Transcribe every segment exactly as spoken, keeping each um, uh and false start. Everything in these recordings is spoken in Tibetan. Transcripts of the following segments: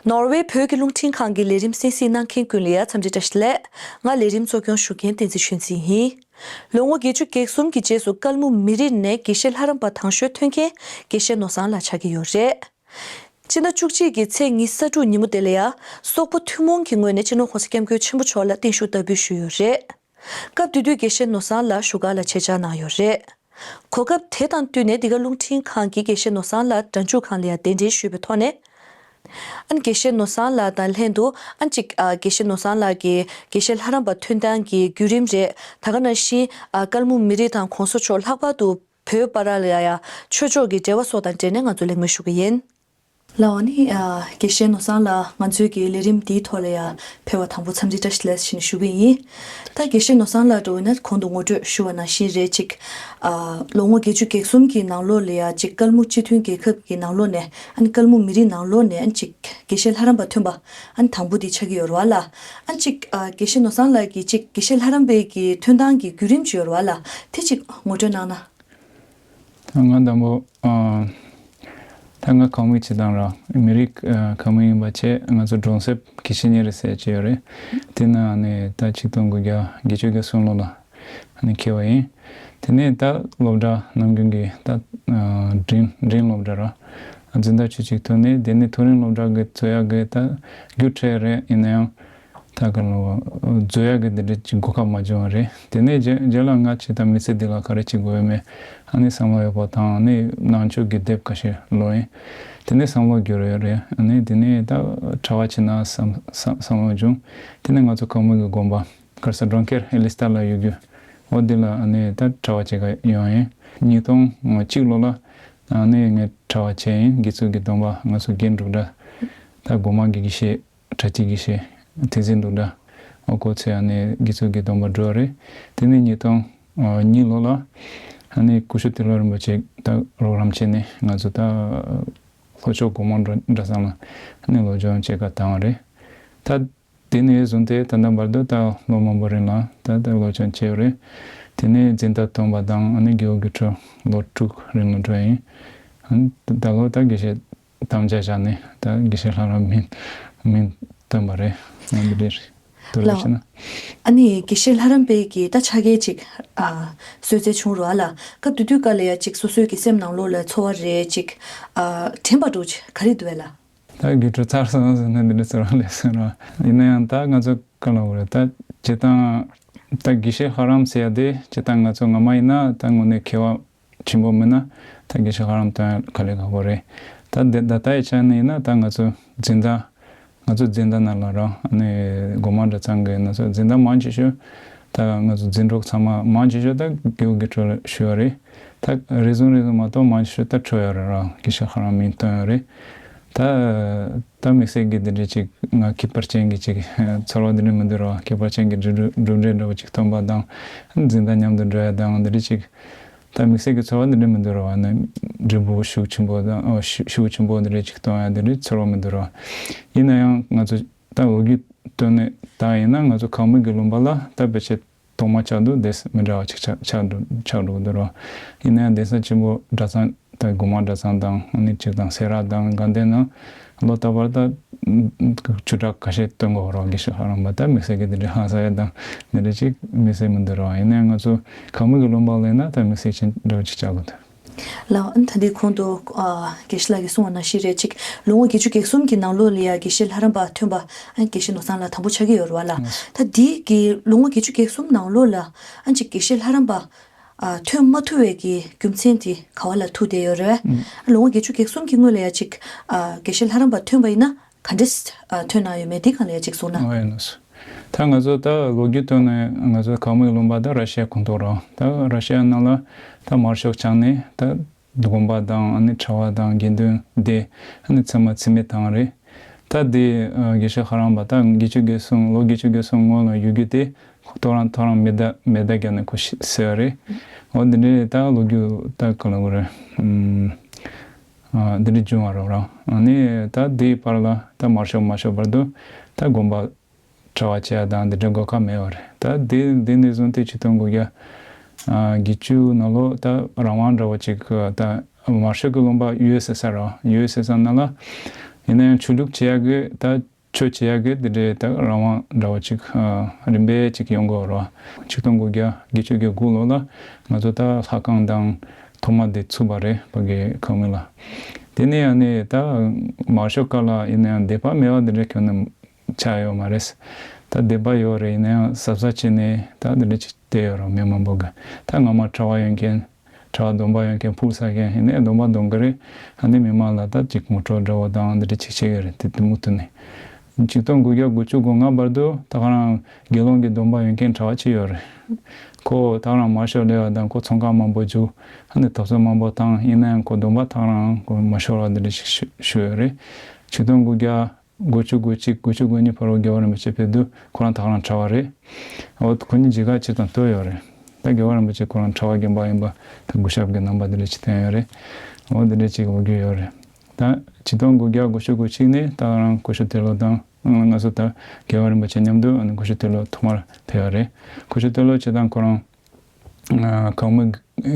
ནོར་ཝེ་བོད་ཀྱི་རླུང་འཕྲིན་ཁང་གི་ལས་རིམ་གསན་གཟིགས་གནང་མཁན་ཀུན་ལ་ཡ་འཚམས་འདྲི་བཀྲ་ཤིས་བདེ་ལེགས། ང་ལས་རིམ་གཙོ་སྐྱོང་ཞུ་མཁན་བསྟན་འཛིན་ཆོས་འཛིན་ཡིན། ལོ་ངོ་བརྒྱད་ཅུ་གྱ་གསུམ་གྱི་རྗེས་སུ་ཀལ་མུ་མི་རི་ནས་དགེ་བཤེས་ལྷ་རམས་པ་དང་ཤོས་ཐོན་མཁན་དགེ་བཤེས་ནོར་བཟང་ལགས་ཆགས་ཀྱི་ཡོད་རེད། སྤྱི་ཟླ་བཅུ་གཅིག་གི་ཚེས་ཉི་ཤུ་རྩ་དྲུག་ཉིན་མོ་དེ་ལ་ཡ། སོག་པོ་ཐུན་མོང་གི་ངོས་ནས་སྤྱི་ནོར་༸གོང་ས་༸སྐྱབས་མགོན་ཆེན་པོ་མཆོག་ལ་བརྟན་བཞུགས་བསྟར་འབུལ་ཞུས་ཡོད་རེད། སྐབས་དེ་དུས་དགེ་བཤེས་ནོར་བཟང་ལགས་བཞུགས་སྒར་ལ་ཆེད་བཅར་གནང་ཡོད་རེད། གོ་སྐབས་དེ་དང་བསྟུན་ནས་འདི་ག་རླུང་འཕྲིན་ཁང་གིས་དགེ་བཤེས་ནོར་བཟང་ལགས་སྒྲ་འཇུག་ཁང་ལ་ཡང་གདན་འདྲེན་ཞུས་པའི་ཐོག་ནས། ཨ་ནི་དགེ་བཤེས་ནོར་བཟང་ལགས་དང་ལྷན་དུ་ཨ་ནི་གཅིག་ཨ་དགེ་བཤེས་ནོར་བཟང་ལགས་ཀྱི་དགེ་བཤེས་ལྷ་རམས་པ་ཐོན་སྟངས་ཀྱི་བརྒྱུད་རིམ་རེད། ད་ག་ནང་བཞིན་ཨ་ཀལ་མུ་མི་རི་དང་༸གོང་ས་མཆོག་ལྷག་པར་དུ་བོད་བར་ལ་ཡ་ཡ་ཆོས་ཕྱོགས་ཀྱི་འབྲེལ་བ་སོགས་དང་འབྲེལ་ནས་ང་ཚོ་གླེང་མོལ་ཞུ་གི་ཡིན། ལགས་འོ་ནི། ཨ། དགེ་བཤེས་ནོར་བཟང་ལགས་ང་ཚོའི་གི་ལས་རིམ་འདིའི་ཐོག་ལ་ཡ་ཕེབས་པ་དང་པོ་འཚམས་འདྲི་བཀྲ་ཤིས་བདེ་ལེགས་ཞུ་ནས་ཞུ་གི་ཡིན། ད་དགེ་བཤེས་ནོར་བཟང་ལགས་འགྲོ་བ་ན་གོང་དུ་ངོ་སྤྲོད་ཞུ་བ་ནང་བཞིན་རེད་ཅིག་ཨ། ལོ་ངོ་བརྒྱད་ཅུ་གྱ་གསུམ་གྱི་ནང་ལོགས་ལ་ཡ་ཅིག་ཀལ་མུ་སྤྱི་མཐུན་རྒྱལ་ཁབ་ཀྱི་ནང་ལོགས་ནས་ཨ་ནི་ཀལ་མུ་མི་རིགས་ནང་ལོགས་ནས་ཨ་ནི་ཅིག་དགེ་བཤེས་ལྷ་རམས་པ་ཐོན་པ་ཨ་ནི་དང་པོ་དེ་ཆགས་ཀྱི་ཡོད་རེད་བ་ལ། ཨ་ནི་ཅིག་ཨ། དགེ་བཤེས་ནོར་བཟང་ལགས་ཀྱི་ཅིག་དགེ་བཤེས་ལྷ་རམས་པའི་གི་ཐོན་སྟངས་ཀྱི་བརྒྱུད་རིམ་ཅིག་ཡོད་རེད་བ་ལ། དེ་ཅིག་ངོ་སྤྲོད་གནང་ན། ད་ང་དང་པོ། ཨ། ད་ང་ཁམས་མི་ཆེ་དང་ར་མི་རིགས་ཨ། ཁམས་མི་ཡིན་པ་བྱས། ང་ཚོ་གྲོང་གསེབ་དགེ་བཤེས་གཉེར་ཟེར་བྱས་ཡོད་རེད། དེ་ན་ནས་ད་ཆིག་སྟོང་དགུ་བརྒྱ་བརྒྱད་ཅུ་གྱ་གསུམ་ལོ་ལ་ནས་འཁེལ་བ་ཡིན། དེ་ནས་ད་སློབ་གྲྭ་ནམ་རྒྱུན་གྱི་ད་ཨ། འབྲིང་འབྲིང་སློབ་གྲྭ་ར་འཛིན་གྲྭ་བཅུ་གཅིག་ཐོན་ནས། དེ་ནས་མཐོ་རིམ་སློབ་གྲྭ་གི་རྩོད་ཡག་གི་ད་རྒྱུ་འབྲས་རེད། ཡིན་ན་ཡང་། ད་ག་ལོ་འཛུལ་ཡག་གི་འདི་འདྲ་ཅིག་གོ་སྐབས་མ་བྱུང་བ་རེད། དེ་ནས་རྗེས་རྗེས་ལ་ང་ཅིག་ད་མི་ཚེ་འདི་ལ་ག་རེ་བྱེད་དགོས་ཡོད་མེད་ཨ་ནི་བསམ་བློ་ཡོད་པ་དང་། ཨ་ནི་ནང་ཆོས་ཀྱི་དེབ་ཁ་ཤས་ཀློག་ཡིན། དེ་ནས་བསམ་བློ་འགྱུར་ཡོད་རེད། ཨ་ནི་དེ་ནས་ད་གྲྭ་པ་བྱེད་ན་བསམ་བསམ་བསམ་བློ་བྱུང་། དེ་ནས་ང་ཚོ་ཁམས་མི་གི་དགོན་པ་ག་རེ་ཟེར་གྲོང་ཁྱེར་ཨེ་ལི་སྟ་ལ་ཡོད་རྒྱུ། འོ་འདི་ལ་ཨ་ནི་ད་གྲྭ་པ་བྱེད་ག་ཡོང་ཡིན། ཉིས་སྟོང་གཅིག་ལོ་ལ་ཨ་ནི་ངས་གྲྭ་པ་བྱས་ཡིན། དགེ་ཚུལ་གྱི་སྡོམ་པ་ང་ཚོ་རྒན་འབྲུག་སྒྲ་ད་སྒོ་མང་གི་དགེ་བཤེས། གྲྭ་སྤྱི་དགེ་བཤེས་བསྟན་འཛིན་འབྲུག་སྒྲ། ཨོ་ཁོ་ཚོས་ཨ་ནི་དགེ་ཚུལ་གྱི་སྡོམ་པ་གྲོལ་བ་རེད། དེ་ནས་ཉིས་སྟོང་གཉིས་ལོ་ལ་ཨ་ནི་སྐུ་ཞབས་ཏེ་ལོ་རིན་པོ་ཆེ་ད་རོགས་རམ་བྱས་ནས་ང་ཚོ་ད་ལྷོ་ཕྱོགས་སྒོ་མང་གྲྭ་ཚང་ལ་ཨ་ནི་སློབ་སྦྱོང་བྱེད་ག་བཏང་བ་རེད། ད་དེ་ནས་བཟུང་སྟེ་ད་ལྟ་བར་དུ་ད་ལོ་མང་པོ་རིང་ལ་ད་ད་སློབ་སྦྱོང་བྱས་པ་རེད། དེ་ནས་འཛིན་གྲྭ་སྟོན་པ་དང་ཨ་ནི་དགེ་འོས་ཀྱི་ཁྲོད་ལོ་དྲུག་རིང་ལ་འགྲོ་ཡིན། ཨ་ནི་ད་ལོ་ད་དགེ་བཤེས་དམ་བཅའ་བཞག་ནས་ད་དགེ་བཤེས་ལྷ་རམས་མིང་མིང་བཏོན་པ་རེད། ང་འདི་འདྲ་རེད། དུ་ལ་ལགས། བྱས་ན། ཨ་ནི་དགེ་བཤེས་ལྷ་རམས་པའི་གི་ད་ཆ་གའི་ཅིག་ཨ། གསོལ་སྩལ་བྱུང་རོགས་ཨ་ལ། སྐབས་དེ་དུས་སྐབས་ལ་ཡ་ཅིག་སོ་སོའི་གི་སེམས་ནང་ལོགས་ལ་ཚོར་བ་རེད་ཅིག་ཨ། དྲན་པ་འདྲ་བོ་ཅིག་ག་རེ་འདུག་བས་ལ། ད་དགེ་ཕྲུག་ཚར་སོང་ཟེར་ན་འདི་འདྲ་ཚོར་བ་སླེབས་སོང་ར། ཡིན་ན་ཡང་ད་ང་ཚོ་ག་ལ་བ་རེད། ད་བྱེད་སྟངས་ད་དགེ་བཤེས་ལྷ་རམས་ཟེར་ཡ་དེ་བྱེད་སྟངས་ང་ཚོ་སྔ་མ་ཡིན་ན་ད་དངོས་གནས་མཁས་པ་ཆེན་པོ་མིན་ན་ད་དགེ་བཤེས་ལྷ་རམས་སྟོན་ཡ་དཀའ་ལས་ཁག་པོ་རེད། ད་དེ་ད་ལྟ་ཡི་ཆ་ནས་ཡིན་ན་ད་ང་ཚོ་འཛིན་གྲྭ་ང་ཚོ་འཛིན་གྲྭ་ནང་ལ་རང་ཨ་ནི་སྒོ་མང་གྲྭ་ཚང་གི་ང་ཚོ་འཛིན་གྲྭ་མང་ཆེ་ཤོས་ད་ང་ཚོ་འཛིན་གྲོགས་ཚང་མ་མང་ཆེ་ཤོས་ད་དགེ་འོས་ཀྱི་ཁྲོད་ལ་ཞུགས་པ་རེད། ད་རེ་ཟུང་རེ་ཟུང་མ་གཏོགས་མང་ཆེ་ཤོས་ད་འཕྲོད་ཡོད་རེད། རང་དགེ་བཤེས་ལྷ་རམས་མིང་བཏོན་ཡོད་རེད། ད་ད་དམིགས་བསལ་གྱི་འདི་འདྲའི་ཅིག་ང་ཁྱད་པར་ཅན་གྱི་ཅིག་ཚོར་བ་འདི་འདྲ་མི་འདུག་ར། ཁྱད་པར་ཅན་གྱི་གྲུབ་འབྲས་གྲུབ་འབྲས་འདྲ་བོ་ཅིག་ཐོན་པ་དང་། འཛིན་གྲྭ་མཉམ་དུ་འགྲོ་ཡ་དང་འདི་འདྲའི་ཅིག་ད་དམིགས་བསལ་གྱི་ཚོར་བ་འདི་འདྲ་མི་འདུག་ར། ཨ་ནི་འབྲས་བུ་ཤུགས་ཆེན་པོ་དང་ཨ་ཤུ་ཤུགས་ཆེན་པོ་འདི་འདྲའི་ཅིག་གཏོང་ཡ་འདི་འདྲའི་ཚོར་བ་མི་འདུག་ར། ཡིན་ན་ཡང་ང་ཚོ་ད་ལོ་རྒྱུས་བཏོན་ནས་ད་ཡིན་ན་ང་ཚོ་ཁམས་མི་གི་ལུང་པ་ལ་ད་ཕལ་ཆེར་ཐོག་མ་ཆགས་དུས་དེ་མི་འདྲ་བ་ཅིག་ཆགས་ཆགས་འགྲོ་ཆགས་འགྲོ་གི་འདུག་ར། ཡིན་ན་ཡང་གདན་ས་ཆེན་པོ་གྲྭ་ཚང་ད་སྒོ་མང་གྲྭ་ཚང་དང་ཨ་ནི་ཅིག་དང་སེ་ར་དང་དགའ་ལྡན་ནང་ལོ་རྟག་པར་ད་ཆོས་གྲྭ་ཁ་ཤས་སྟོན་གོ་ར། དགེ་བཤེས་ལྷ་རམས་པ་ད་དམིགས་བསལ་གྱི་དེ་འདྲའི་ཧང་སང་ཡ་དང་དེ་འདྲ་ཅིག་དམིགས་བསལ་མི་འདུག་ར། ཡིན་ན་ཡང་ང་ཚོ་ཁམས་མི་གི་ལུང་པ་ལ་ཡིན་ན་ད་དམིགས་བསལ་ཅན་འདྲ་བ་ཅིག་ཆགས་གོ་འདུག་ལགས། ཨ་ནི་ད་ལྟའི་གོང་དུ་ཨ་དགེ་བཤེས་ལགས་ཀྱིས་གསུངས་པ་ནང་བཞིན་རེད། ཅིག་ལོ་ངོ་བརྒྱད་ཅུ་གྱ་གསུམ་གྱི་ནང་ལོགས་ལ་ཡ་དགེ་བཤེས་ལྷ་རམས་པ་ཐོན་པ་ཨ་ནི་དགེ་བཤེས་ནོར་བཟང་ལགས་དང་པོ་ཆགས་ཀྱི་ཡོད་རེད་བ་ལ། ད་འདི་གི་ལོ་ངོ་བརྒྱད་ཅུ་གྱ་གསུམ་ནང་ལོགས་ལ་ཨ་ནི་ཅིག་དགེ་བཤེས་ལྷ་རམས་པ་ཨ་ཐོན་མ་ཐུབ་པའི་གི་རྒྱུ་མཚན་དེ་ག་བ་ལ་ཐུག་བསྡད་ཡོད་རེད། ཨ་ལོ་ངོ་བརྒྱད་ཅུ་གྱ་གསུམ་གྱི་སྔོན་ལ་ཡ་ཅིག་ཨ་དགེ་བཤེས་ལྷ་རམས་པ་ཐོན་པ་ཡིན་ན་ག་འདྲས་ཨ་ཐོན་གནང་ཡོད་མེད་འདི་སྒང་ལ་ཡ་ཅིག་གསུངས་ན། ཨོ་ཡིན་ནོ། ད་ང་ཚོ་ད་ལོ་རྒྱུས་ཐོག་ནས་ང་ཚོ་ཁམས་མི་ལུང་པ་ད་ར་ཤི་ཡ་ཁོངས་གཏོགས་ར། ད་ར་ཤི་ཡ་ནང་ལ་ད་དམར་ཤོག་བྱུང་ནས་ད་དགོན་པ་དང་ཨ་ནི་གྲྭ་པ་དང་དགེ་འདུན་སྡེ་ཨ་ནི་ཚང་མ་འཛིན་མེད་བཏང་རེད། ད་དེ་ཨ་དགེ་བཤེས་ལྷ་རམས་པ་ད་བརྒྱད་ཅུ་གྱ་གསུམ་ལོ་བརྒྱད་ཅུ་གྱ་གསུམ་སྔོན་ལ་ཡོད་རྒྱུ་དེ་ཐོ་རངས་ཐོ་རངས་མེ་མདའ་མེ་མདའ་བརྒྱབ་ནས་ཁོ་ཤི་ཟེར་བ་རེད། འོ་འདི་འདྲའི་ད་ལོ་རྒྱུས་ད་ག་ལ་གོ་རེད། ཨ་འདི་འདྲ་བྱུང་བ་རེད་ར། ཨ་ནི་ད་དེའི་བར་ལ་ད་དམར་ཤོག་མ་ཤོར་བར་དུ་ད་དགོན་པ་གྲྭ་པ་བྱས་དང་འདི་འདྲ་གོ་སྐབས་མེད་པ་རེད། ད་དེ་དེ་ནས་བཟུང་སྟེ་ཆིག་སྟོང་དགུ་བརྒྱ་ཨ་བརྒྱད་ཅུ་ནང་ལོགས་ད་རང་དབང་འདྲ་བོ་ཅིག་ད་དམར་ཤོག་གི་ལུང་པ་ཡུ་ཨེས་ཨེས་ཨར་ར། ཡུ་ཨེས་ཨེས་ཨར་ནང་ལ་ ཡིན་ན་ཡང་ཆོས་ལུགས་བྱེད་ཡག་གི་ད་ཆོས་བྱེད་ཡག་གི་དེ་འདྲའི་ད་རང་དབང་འདྲ་བོ་ཅིག་ཨ་རིམ་པས་ཅིག་ཡོང་གི་ཡོད་རེད་བ། ཆིག་སྟོང་དགུ་བརྒྱ་བརྒྱད་ཅུ་གྱ་དགུ་ལོ་ལ་ང་ཚོ་ད་ལྷ་ཁང་དང་ཐོག་མ་དེ་ཚུགས་པ་རེད་ཕ་གི་ཁང་མིག་ལ། དེ་ནས་ཡང་ནས་ད་མང་ཤོས་སྐབས་ལ་ཡིན་ན་ཡང་སྡེ་པ་མེད་པ་དེ་འདྲའི་ཁྱོན་ནས་ཆགས་ཡོད་མ་རེད། ད་སྡེ་པ་ཡོད་རེད། ཡིན་ན་ཡང་གཟབ་གཟབ་བྱས་ནས་ད་དེ་འདྲ་ཅིག་བསྡད་ཡོད་རེད་མི་མང་པོ་གི། ད་སྔ་མ་གྲྭ་པ་ཡོད་མཁན། གྲྭ་པ་སྡོམ་པ་ཡོད་མཁན་ཕུགས་བསགས་མཁན་ཡིན་ནའི་སྡོམ་པ་སྡོམ་གི་རེད། ཨ་ནི་མི་མང་ལ་ད་ཅིག་ངོ་སྤྲོད་འདྲ་བོ་དང་འདི་འདྲ་ཅིག་བྱེད་ཀྱི་རེད། དེ་དེ་མུ་མཐུད་ནས། ཆིག་སྟོང་དགུ་བརྒྱ་དགུ་བཅུ་གོ་ལྔ་བར་དུ་ད་ག་རང་དགེ་སློང་གི་སྡོམ་པ་ཡོད་མཁན་གྲྭ་པ་གཅིག་ཡོད་རེད། ཁོ་ད་ག་རང་མང་ཤོས་སླེབས་པ་དང་ཁོ་ཚོང་ཁང་མང་པོ་རྒྱུག་ཨ་ནི་ཐོབ་ཚོད་མང་པོ་བཏང་ཡིན་ན་ཡང་ཁོ་སྡོམ་པ་ད་ག་རང་ཁོ་མ་ཤོར་བ་འདི་འདྲ་ཞིག་ཞུ་ཞུ་ཡོད་རེད། ཆིག་སྟོང་དགུ་བརྒྱ་དགུ་བཅུ་གོ་གཅིག་དགུ་བཅུ་གོ་གཉིས་བར་དུ་རྒྱལ་བ་རིན་པོ་ཆེ་ཕེབས་དུས་ཁོ་རང་ད་ག་རང་གྲྭ་པ་རེད། འོ་ཁོ་གཉིས་མཇལ་ཁ་བྱེད་སྟངས་ལྟོས་ཡོད་རེད། ད་རྒྱལ་བ་རིན་པོ་ཆེ་ཁོ་རང་གྲྭ་པ་རྒན་པ་ཡིན་པ་ད་སྐུ་ཞབས་ཀྱི་རྣམ་པ་འདི་འདྲ་ཅིག་བསྟན་ཡོད་རེད། འོ་འདི་འདྲ་ཅིག་ལོ་རྒྱུས་ཡོད་རེད། ད་ཆིག་སྟོང་དགུ་བརྒྱ་དགུ་བཅུ་གོ་གཅིག་ནས་ད་རང་སྐུ་ཞབས་ཏེ་ལོ་དང་ང་ཚོ་ད་རྒྱལ་བ་རིན་པོ་ཆེ་མཉམ་དུ་ཨ་ནི་སྐུ་ཞབས་ཏེ་ལོ་ཐོག་མར་ཕེབས་ཡོད་རེད། སྐུ་ཞབས་ཏེ་ལོ་བྱེད་སྟངས་ཁོ་རང་ཨ་ཁང་མིག་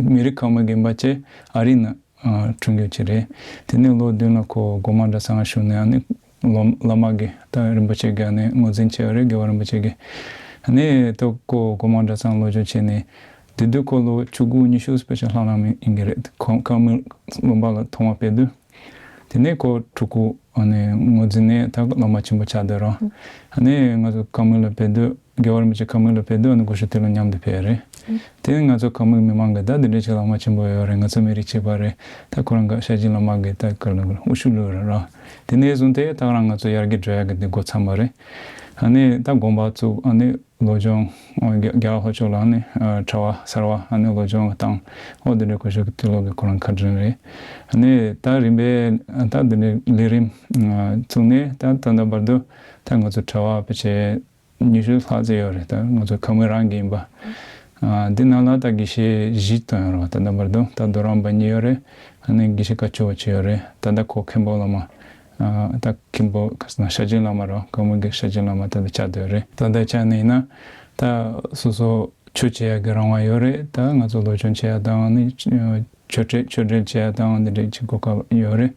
མི་རིགས་ཁང་མིག་ཡིན་པ་བཅས་ཨ་རི་ནས་ཨ་འཁྲུངས་ཡོད་ཅིག་རེད། དེ་ནས་ལོ་བདུན་ལ་ཁོ་སྒོ་མང་གྲྭ་ཚང་བཞུགས་ནས་ཨ་ནི་ལོ་བླ་མ་གི་ད་རིན་པོ་ཆེ་གིས་ཨ་ནི་ངོས་འཛིན་བྱས་ཡོད་རེད། རྒྱལ་བ་རིན་པོ་ཆེ་གིས། ཨ་ནི་ད་ཁོ་སྒོ་མང་གྲྭ་ཚང་སློབ་སྦྱོང་བྱས་ནས་དེ་དུས་ཁོ་ལོ་བཅུ་དགུ་ཉི་ཤུ་སྤེ་ཆ་ལྷག་ལྷག་ཡིན་གྱི་རེད། ཁོ་ཁང་མིག་ལུང་པ་ལ་ཐོག་མ་ཕེབས་དུས། དེ་ནས་ཁོ་ཕྲུ་གུ་ཨ་ནི་ངོས་འཛིན་ནས་ད་བླ་མ་ཆེན་པོ་ཆགས་བསྡད་རོགས། ཨ་ནི་ང་ཚོ་ཁང་མིག་ལ་ཕེབས་དུས་རྒྱལ་བ་རིན་པོ་ཆེ་ཁང་མིག་ལ་ཕེབས་དུས་ཨ་ནི་སྐུ་ཞབས་ཏེ་ལོ་མཉམ་དུ་ཕེབས་རེད། དེ་ནས་ང་ཚོ་ཁང་མིག་མི་མང་གིས་ད་འདི་འདྲའི་ཅིག་བླ་མ་ཆེན་པོ་ཡོད་རེད། ང་ཚོ་མི་རིགས་གཅིག་པ་རེད། ད་ཁོ་རང་གི་ཤ་ཅིག་བླ་མ་གིས་ད་ག་ལ་དབུ་ཞུགས་ལོས་རེད་རོགས། དེ་ནས་བཟུང་སྟེ་ད་རང་ང་ཚོ་ཡར་རྒྱས་འགྲོ་ཡག་གི་འདི་འགོ་ཚང་བ་རེད། ཨ་ནི་ད་དགོན་པ་བཙུགས། ཨ་ནི་ལོ་སྦྱོང་རྒྱ་རྒྱ་ལྷོ་ཕྱོགས་ལ་ཨ་ནི་གྲྭ་པ་གསར་པ་ཨ་ནི་ལོ་སྦྱོང་བཏང་། འོ་འདི་འདྲའི་སྐུ་ཞབས་ཏེ་ལོ་གི་ཁོ་རང་ཁ་འདྲེན་རེད། ཨ་ནི་ད་རིམ་པས་ད་འདི་འདྲའི་ལས་རིམ་བཙུགས་ནས་ད་ད་ལྟ་བར་དུ་ད་ང་ཚོ་གྲྭ་པ་ཕལ་ཆེར་ཉི་ཤུ་ལྷག་ཙམ་ཡོད་རེད། ད་ང་ཚོ་ཁང་མིག་རང་གི་ཡིན་པ། ཨ་འདི་ནང་ལ་ད་དགེ་བཤེས་བཞི་བཏོན་ཡོད་རེད་བ། ད་ལྟ་བར་དུ་ད་རྡོ་རིང་པ་གཉིས་ཡོད་རེད། ཨ་ནི་དགེ་བཤེས་བཀའ་བཅུ་པ་གཅིག་ཡོད་རེད། ད་ལྟ་ཁོ་མཁན་པོ་བླ་མ། ཨ་ད་མཁན་པོ་ག་ཟེར་ན་ཤ་ཅིག་བླ་མ་རེད་བ། ཁང་མིག་གི་ཤ་ཅིག་བླ་མ་ད་ལྟ་ཆགས་བསྡད་ཡོད་རེད། ད་ལྟ་ཆ་ནས་ཡིན་ན་ད་སོ་སོ་ཆོས་བྱེད་ཡག་གི་རང་དབང་ཡོད་རེད། ད་ང་ཚོ་སློབ་སྦྱོང་བྱེད་ཡག་དང་ནི་ཆོས་ཁྲིད་ཆོས་ཁྲིད་བྱེད་ཡག་དང་འདི་འདྲའི་ཅིག་གོ་སྐབས་ཡོད་རེད།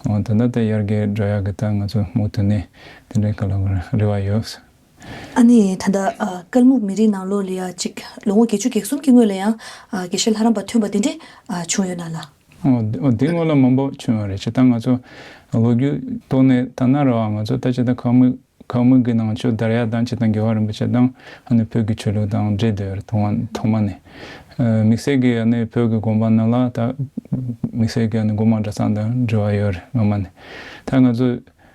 འོ་ད་ལྟ་ད་ཡར་རྒྱས་འགྲོ་ཡག་གི་ད་ང་ཚོ་མུ་མཐུད་ནས་དེ་འདྲའི་ག་ལ་རེ་བ་ཡོད། ཨ་ནི་ད་ལྟ་ཨ་ཀལ་མུག་མི་རིགས་ནང་ལོགས་ལ་ཡ་གཅིག་ལོ་ངོ་བརྒྱད་ཅུ་གྱ་གསུམ་གྱི་སྔོན་ལ་ཡང་ཨ་དགེ་བཤེས་ལྷ་རམས་པ་ཐོན་པ་དེ་འདྲས་ཨ་བྱུང་ཡོད་ན་ལ། འོ་འདི་འོ་འདི་སྔོན་ལ་མང་པོ་བྱུང་ཡོད་རེད། བྱས་ཙང་ང་ཚོ་ལོ་རྒྱུས་ཐོག་ནས་ལྟ་ན་རེད་བ། ང་ཚོ་ད་བྱས་ཙང་ཁང་མིག་ཁང་མིག་གི་ནང་ཆོས་དར་ཡག་དང་བྱས་ཙང་རྒྱལ་བ་རིན་པོ་ཆེ་དང་ཨ་ནི་བོད་ཀྱི་ཆོས་ལུགས་དང་འབྲེལ་བསྡད་ཡོད་རེད། ཐོག་མ་ཐོག་མ་ནས། ཨ་དམིགས་བསལ་གྱི་ཨ་ནི་བོད་ཀྱི་དགོན་པ་ནང་ལ་ད་དམིགས་བསལ་གྱི་ཨ་ནི་སྒོ་མང་གྲྭ་ཚང་དང་འབྲེལ་བ་ཡོད་རེད་སྔ་མ་ནས། ད་ང་ཚོ་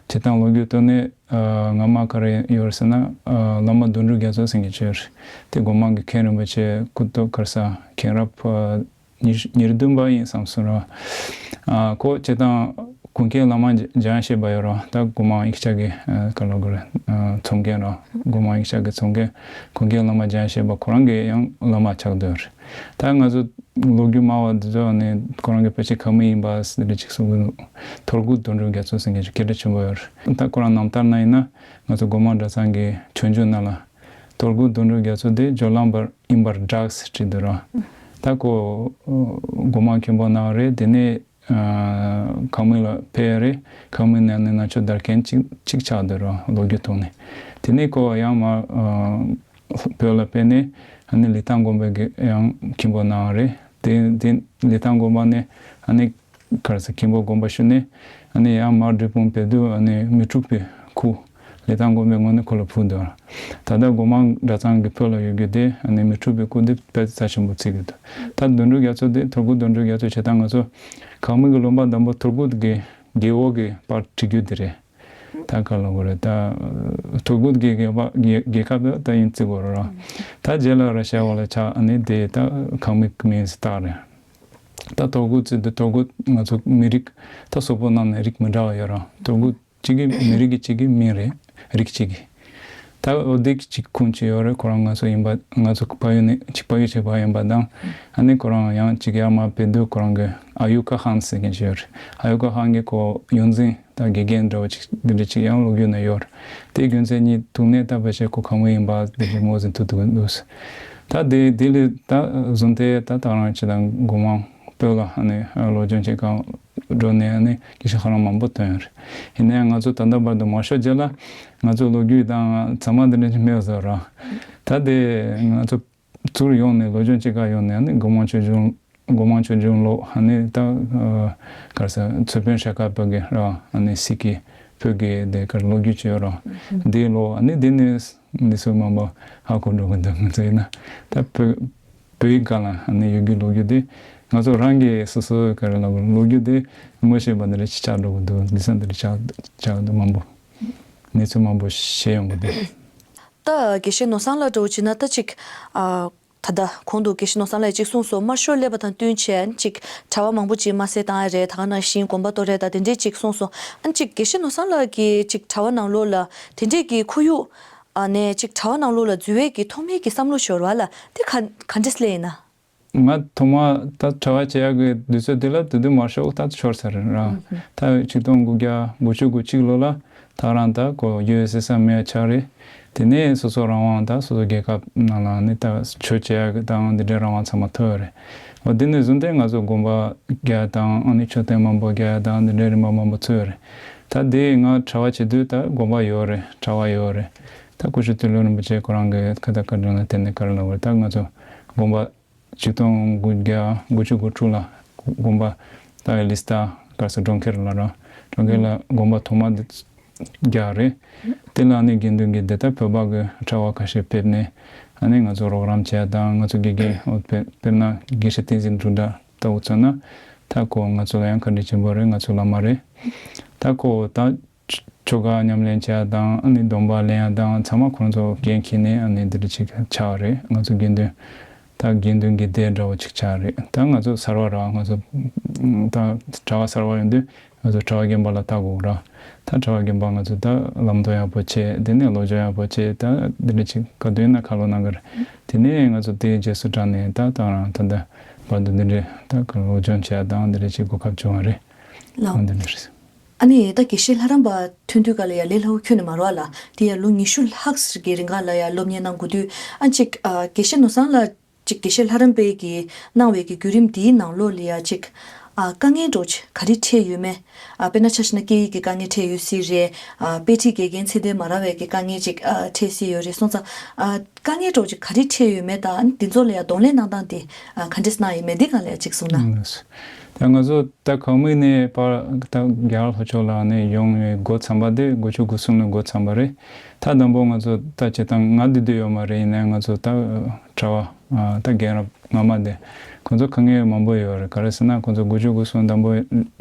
བྱེད་སྟངས་ལོ་རྒྱུས་ཐོག་ནས་ཨ་སྔ་མ་ག་རེ་ཡོད་རེད་ཟེར་ན། ཨ་བླ་མ་དོན་གྲུབ་རྒྱ་མཚོ་ཟེར་མཁན་ཅིག་ཡོད་རེད། དེ་སྒོ་མང་གི་མཁན་རིན་པོ་ཆེ་སྐུ་ཐོག་ག་རེ་ཟེར་མཁན་རབས་ཨ་ཉི་ཉེར་བདུན་པ་ཡིན་བསམ་སོང་ར། ཨ་ཁོ་བྱེད་སྟངས་གུང་མཁྱེན་བླ་མ་འཇམ་དབྱངས་བཞད་པ་ཡོད་ར། ད་སྒོ་མང་ཡིག་ཆ་གི་ཨ་ག་ལབ་དགོས་རེད། ཨ་ཚོགས་མཁན་ར། སྒོ་མང་ཡིག་ཆ་གི་ཚོགས་མཁན་གུང་མཁྱེན་བླ་མ་འཇམ་དབྱངས་བཞད་པ་ཁོ་རང་གི་ཡང་བླ་མ་ཆགས་བསྡད་ཡོད་རེད། ད་ང་ཚོ་ལོ་རྒྱུས་སྨྲ་བ་འདི་ཚོ་ནི་ཁོ་རང་གི་ཕལ་ཆེར་ཁང་མིག་ཡིན་པ་འདི་འདྲ་ཅིག་གསུང་གི་འདུག་ཐོར་གུ་དོན་གྲུབ་རྒྱ་མཚོ་ཟེར་མཁན་ཅིག་སྐད་གྲགས་ཆེན་པོ་ཡོད་རེད། ད་ཁོ་རང་རྣམ་ཐར་ནང་ཡིན་ན་ང་ཚོ་སྒོ་མང་གྲྭ་ཚང་གི་ཆོས་འབྱུང་ནང་ལ་ཐོར་གུ་དོན་གྲུབ་རྒྱ་མཚོ་དེ་སྦྱོར་ལམ་པར་ཡིན་པར་གྲགས་ཟེར་བྲིས་འདུག་ར། ད་ཁོ་སྒོ་མང་མཁན་པོ་ནང་རེད། དེ་ནས་ཨ་ཁང་མིག་ལ་ཕེབས་རེད། ཁང་མིག་ནས་ནི་ནང་ཆོས་དར་མཁན་གཅིག་གཅིག་ཆགས་འདུག་ར་ལོ་རྒྱུས་ཐོག་ནས། དེ་ནས་ཁོ་ཡང་མར་ཨ་བོད་ལ་ཕེབས་ནས་ཨ་ནི་ལི་ཐང་དགོན་པའི་གི་ཡང་མཁན་པོ་ནང་རེད། དེ་དེ་ལི་ཐང་དགོན་པ་ནས་ཨ་ནི་ག་རེ་ཟེར་མཁན་པོ་དགོངས་པ་ཞུས་ནས་ཨ་ནི་ཡང་མར་འབྲས་སྤུངས་ཕེབས་དུས་ཨ་ནི་མི་འཁྲུགས་པའི་སྐུ་ལི་ཐང་དགོན་པའི་ངོས་ནས་ཁོ་ལ་ཕུལ་འདུག་ད་ལྟ་སྒོ་མང་གྲྭ་ཚང་གི་བོད་ལ་ཡོད་རྒྱུ་དེ་ཨ་ནི་མི་འཁྲུགས་པའི་སྐུ་དེ་དཔེ་རྩ་ཆེན་པོ་བརྩི་གི་འདུག་ད་དོན་གྲུབ་རྒྱ་མཚོ་དེ་ཐོར་གུ་དོན་གྲུབ་རྒྱ་མཚོ་བྱས་ཙང་ང་ཚོ་ཁང་མིག་གི་ལུང་པ་དང་པོ་ཐོར་གུ་གི་རྒེད་འོག་གི་པར་བྲིས་རྒྱུ་དེ་རེད། ད་ག་ལབ་དགོས་རེད། ད་ཐོར་གུ་གི་རྒེད་པ་རྒེད་རྒེད་ཁབ་ད་ཡིན་བརྩི་དགོས་རེད་ར། ད་རྗེས་ལ་ར་ཤ་བ་ལ་ཆགས་ཨ་ནི་དེ་ད་ཁང་མིག་མིང་ཟེར་བཏགས་རེད། ད་ཐོར་གུ་ཚོ་དེ་ཐོར་གུ་ང་ཚོ་མི་རིགས་ད་སོག་པོ་རྣམས་ནས་རིགས་མི་འདྲ་བ་ཡོད་ར། ཐོར་གུ་གཅིག་གི་མི་རིགས་ཀྱི་གཅིག་གི་མིང་རེད། རིགས་གཅིག་གི། ད་འོ་དེ་གཅིག་ཁུངས་གཅིག་ཡོད་རེད། ཁོ་རང་ང་ཚོ་ཡིན་པ་ང་ཚོ་ཕ་ཡུལ་ནས་གཅིག་ཕ་ཡུལ་གཅིག་པ་ཡིན་པ་དང་ཨ་ནི་ཁོ་རང་ཡང་གཅིག་ཡར་མར་ཕེབས་དུས་ཁོ་རང་གི་ཨ་ཡུ་ཀ་ཧན་ཟེར་མཁན་ཅིག་ཡོད་རེད། ཨ་ཡུ་ཀ་ཧན་གྱི་ཁོ་ཡོངས་འཛིན་ད་དགེ་རྒན་འདྲ་བོ་ཅིག་འདི་འདྲ་ཅིག་ཡང་ལོ་རྒྱུས་ནང་ཡོད་རེད། དེ་རྒྱུ་མཚན་གཉིས་ཐུག་ནས་ད་ཕལ་ཆེར་ཁོ་ཁང་མིག་ཡིན་པ་འདི་འདྲ་ངོས་འཛིན་ཐུབ་ཐུབ་ཀྱི་འདུག་ད་དེ་དེ་ལས་ད་བཟུང་སྟེ་ད་ད་རང་ཅི་དང་སྒོ་མང་བོད་ལ་ཨ་ནི་སློབ་སྦྱོང་བྱེད་སྐབས་ འགྲོ་ནས་ནི་དགེ་བཤེས་ལྷ་རམས་མང་པོ་ཐོན་ཡོད་རེད། ཡིན་ན་ཡང་ང་ཚོ་ད་ལྟ་བར་དུ་མང་ཤོས་རྗེས་ལ་ང་ཚོ་ལོ་རྒྱུས་དང་ཚང་མ་འདི་འདྲ་ཞིག་མེད་བཟོ་ར། ད་དེ་ང་ཚོ་ཚུར་ཡོང་ནས་ལོ་ཆུང་ཅིག་ག་ཡོང་ནས་ནི་སྒོ་མང་ཆོས་འབྱུང་སྒོ་མང་ཆོས་འབྱུང་ལོ་ནི་ད་ག་རེ་ཟེར་ཚུལ་དཔོན་ཤ་ཁ་བོད་ཀྱི་ར་ནི་སི་ཀི་བོད་ཀྱི་དེ་ག་རེ་ལོ་རྒྱུས་བྱས་ཡོད་ར། འདི་ལོ་ནི་འདི་ནི་འདི་ཚོ་མང་པོ་ཧ་གོ་འགྲོ་གི་འདུག་ང་ཚོ་ཡིན་ན་ད་བོད་བོད་ཡིག་སྒང་ལ་ནི་ཡོད་རྒྱུ་ལོ་རྒྱུས་དེ་ང་ཚོ་རང་གི་སོ་སོའི་ག་རེ་ལབ་དགོས་ལོ་རྒྱུས་དེ་ངོ་ཤེས་པ་འདི་འདྲ་ཞིག་ཆགས་འགྲོ་གི་འདུག་འདི་ས་འདི་འདྲ་ཆགས་ཆགས་འདུག་མང་པོ་གནས་ཚུལ་མང་པོ་ཤེས་ཡོང་གི་འདུག་ད་དགེ་བཤེས་ནོར་བཟང་ལགས་འདྲ་བོ་བྱས་ན་ད་ཅིག་ཨ། ད་ལྟ་གོང་དུ་དགེ་བཤེས་ནོར་བཟང་ལགས་ཅིག་གསུངས་སོང་། དམར་ཤོག་སླེབས་པ་དང་བསྟུན་བྱས་ཅིག་གྲྭ་བ་མང་པོ་ཅིག་དམར་བསད་བཏང་ཡ་རེད། ད་ག་ནང་བཞིན་དགོན་པ་གཏོར་ཡ་ད་དེ་འདྲས་ཅིག་གསུངས་སོང་། ཨ་ཅིག་དགེ་བཤེས་ནོར་བཟང་ལགས་ཀྱིས་ཅིག་གྲྭ་བ་ནང་ལོགས་ལ་དེ་འདྲས་ཀྱི་ཁོར་ཡུག་ཨ་ནས་ཅིག་གྲྭ་བ་ནང་ལོགས་ལ་འཛུལ་བའི་གི་ཐོག་མའི་གི་བསམ་བློ་ཤོར་བ་ལ་དེ་ག་ག་འདྲས་སླེབས་ཡིན་ན། ང་ཐོག་མ་ད་གྲྭ་བ་བྱེད་ཡག་གི་དུས་ཚོད་དེ་ལ་དུས་དུས་མར་ཤོག་ད་ཤོར་ཚར་ར། ད་ཆིག་སྟོང་དགུ་བརྒྱ་དགུ་བཅུ་གོ་གཅིག་ལོ་ལ་ད་རང་ད་གོ་ཡུ་ཨེས་ཨེས་ཨར་མེད་ཆགས་རེད། དེ་ནས་སོ་སོ་རང་དབང་ད་སོ་སོ་རྒྱལ་ཁབ་ནང་ལ་ནི་ད་ཆོས་བྱེད་ཡག་གི་དང་འདི་འདྲའི་རང་དབང་ཚང་མ་ཐོབ་ཡོད་རེད། འོ་དེ་ནས་བཟུང་སྟེ་ང་ཚོ་དགོན་པ་རྒྱག་དང་ཨ་ནི་མཆོད་རྟེན་མང་པོ་རྒྱག་དང་འདི་འདྲའི་རིམ་པ་མང་པོ་ཚུད་ཡོད་རེད། ད་དེ་ང་གྲྭ་བ་བྱེད་དུས་ད་དགོན་པ་ཡོད་རེད། གྲྭ་བ་ཡོད་རེད། ད་སྐུ་ཞབས་ཏི་ལོ་རིན་པོ་ཆེ་ཁོ་རང་གི་ཁ་ད་བཀའ་དྲིན་ལ་བརྟེན་ནས་ག་རེ་ལབ་དགོས་རེད། ད་ང་ཚོ་དགོན་པ་ཆིག་སྟོང་དགུ་བརྒྱ་དགུ་བཅུ་གོ་དྲུག་ལ་དགོན་པ་ད་ལི་སྟ་ག་རེ་ཟེར་གྲོང་ཁྱེར་ལ་ར་གྲོང་ཁྱེར་ལ་དགོན་པ་ཐོག་མ་འདི་རྒྱག་རེད། དེ་ལ་ནི་དགེ་འདུན་གྱི་སྡེ་ད་བོད་པ་གི་གྲྭ་བ་ཁ་ཤས་ཕེབས་ནས་ཨ་ནི་ང་ཚོ་རོགས་རམ་བྱས་དང་ང་ཚོ་དགེ་རྒན་འོ་དཔེ་དཔེར་ན་དགེ་བཤེས་བསྟན་འཛིན་འབྲུག་སྒྲ་ལྟ་བུ་མཚོན་ན་ད་ཁོ་ང་ཚོ་ལ་ཡང་བཀའ་དྲིན་ཆེན་པོ་རེད། ང་ཚོ་བླ་མ་རེད། ད་ཁོ་ད་ཆོ་ག་ཉམས་ལེན་བྱས་དང་ཨ་ནི་སྡོམ་པ་ལེན་ཡ་དང་ཚང་མ་ཁོང་ཚོ་འགན་འཁྱེར་ནས་ཨ་ནི་འདི་འདྲ་ཅིག་ཆགས་པ་རེད། ང་ཚོ་དགེ་འདུན་ད་དགེ་འདུན་གྱི་སྡེ་འདྲ་བོ་ཅིག་ཆགས་རེད། ད་ང་ཚོ་གསར་བ་ར་ང་ཚོ་ད་གྲྭ་བ་གསར་བ་ཡོང་དུས་ང་ཚོ་གྲྭ་བ་རྒན་པ་ལ་ལྟ་དགོས་ར། ད་གྲྭ་བ་རྒན་པ་ང་ཚོ་ད་ལམ་སྟོན་ཡག་པོ་བྱས་དེ་ནས་སློབ་སྦྱོང་ཡག་པོ་བྱས་ད་འདི་འདྲ་ཅིག་ག་དུས་ན་ཁ་ལོ་གནང་གི་རེད། དེ་ནས་ང་ཚོ་དེའི་རྗེས་སུ་འབྲངས་ནས་ད་ད་རང་ད་ལྟ་བར་དུ་འདི་འདྲ་ད་སློབ་སྦྱོང་བྱས་དང་འདི་འདྲ་ཅིག་གོ་སྐབས་བྱུང་བ་རེད། ལགས། འོ་འདི་འདྲ་རེད། ཨ་ནི་ད་དགེ་བཤེས་ལྷ་རམས་པ་ཐོན་དུས་ག་ལ་ཡ་ལས་སླ་བོ་ཁྱོན་ནས་མ་རེད་བ་ལ། དེ་ཡ་ལོ་ཉི་ཤུ་ལྷག་ཙམ་གྱི་རིང་ག་ལ་ཡ་སློབ་གཉེར་གནང་དགོས་དུས་ཨ་ཅིག་ཨ་དགེ་བཤེས་ནོར་བཟང་ལགས་ཅིག་དགེ་བཤེས་ལྷ་རམས་པའི་གི་གནང་བའི་གི་བརྒྱུད་རིམ་འདིའི་ནང་ལོགས་ལ་ཡ་ཅིག་ཨ་དཀའ་ངལ་འདྲ་བོ་ཅིག་ག་རེ་འཕྲད་ཡོད་མེད། ཨ་དཔེར་ན་ཆ་བཞག་ན་སྐད་ཡིག་གི་དཀའ་ངལ་འཕྲད་ཡོད་སྲིད་རེད། ཨ་དཔེ་ཁྲིད་དགེ་རྒན་ཚད་ལྡན་མ་རག་པའི་གི་དཀའ་ངལ་ཅིག་ཨ་འཕྲད་སྲིད་ཡོད་རེད། སོང་ཙང་ཨ་དཀའ་ངལ་འདྲ་བོ་ཅིག་ག་རེ་འཕྲད་ཡོད་མེད་དང་འདི་ཚོ་ལ་ཡ་གདོང་ལེན་གནང་སྟངས་དེ་ཨ་ག་འདྲས་གནང་ཡོད་མེད་འདི་སྒང་ལ་ཡ་ཅིག་གསུངས་ན། ཨ་ལགས་སོ། ད་ང་ཚོ་ད་གང་མིན་ནས་པར་ད་རྒྱལ་བ་ལྷོ་ཕྱོགས་ལ་ནས་ཡོང་བའི་འགོ་བརྩམས་པ་དེ་དགུ་བཅུ་གོ་གསུམ་ལ་འགོ་བརྩམས་པ་རེད། ད་དང་པོ་ང་ཚོ་ད་བྱེད་སྟངས་ང་འདི་འདོད་ཡོད་མ་རེད། ཡིན་ནའི་ང་ཚོ་ད་གྲྭ་བ་ད་རྒན་རབས་སྔ་མ་དེ་ཁོང་ཚོ་དཀའ་ངལ་མང་པོ་ཡོད་རེད། ག་རེ་ཟེར་ན་ཁོང་ཚོ་དགུ་བཅུ་གོ་གསུམ་དང་པོ་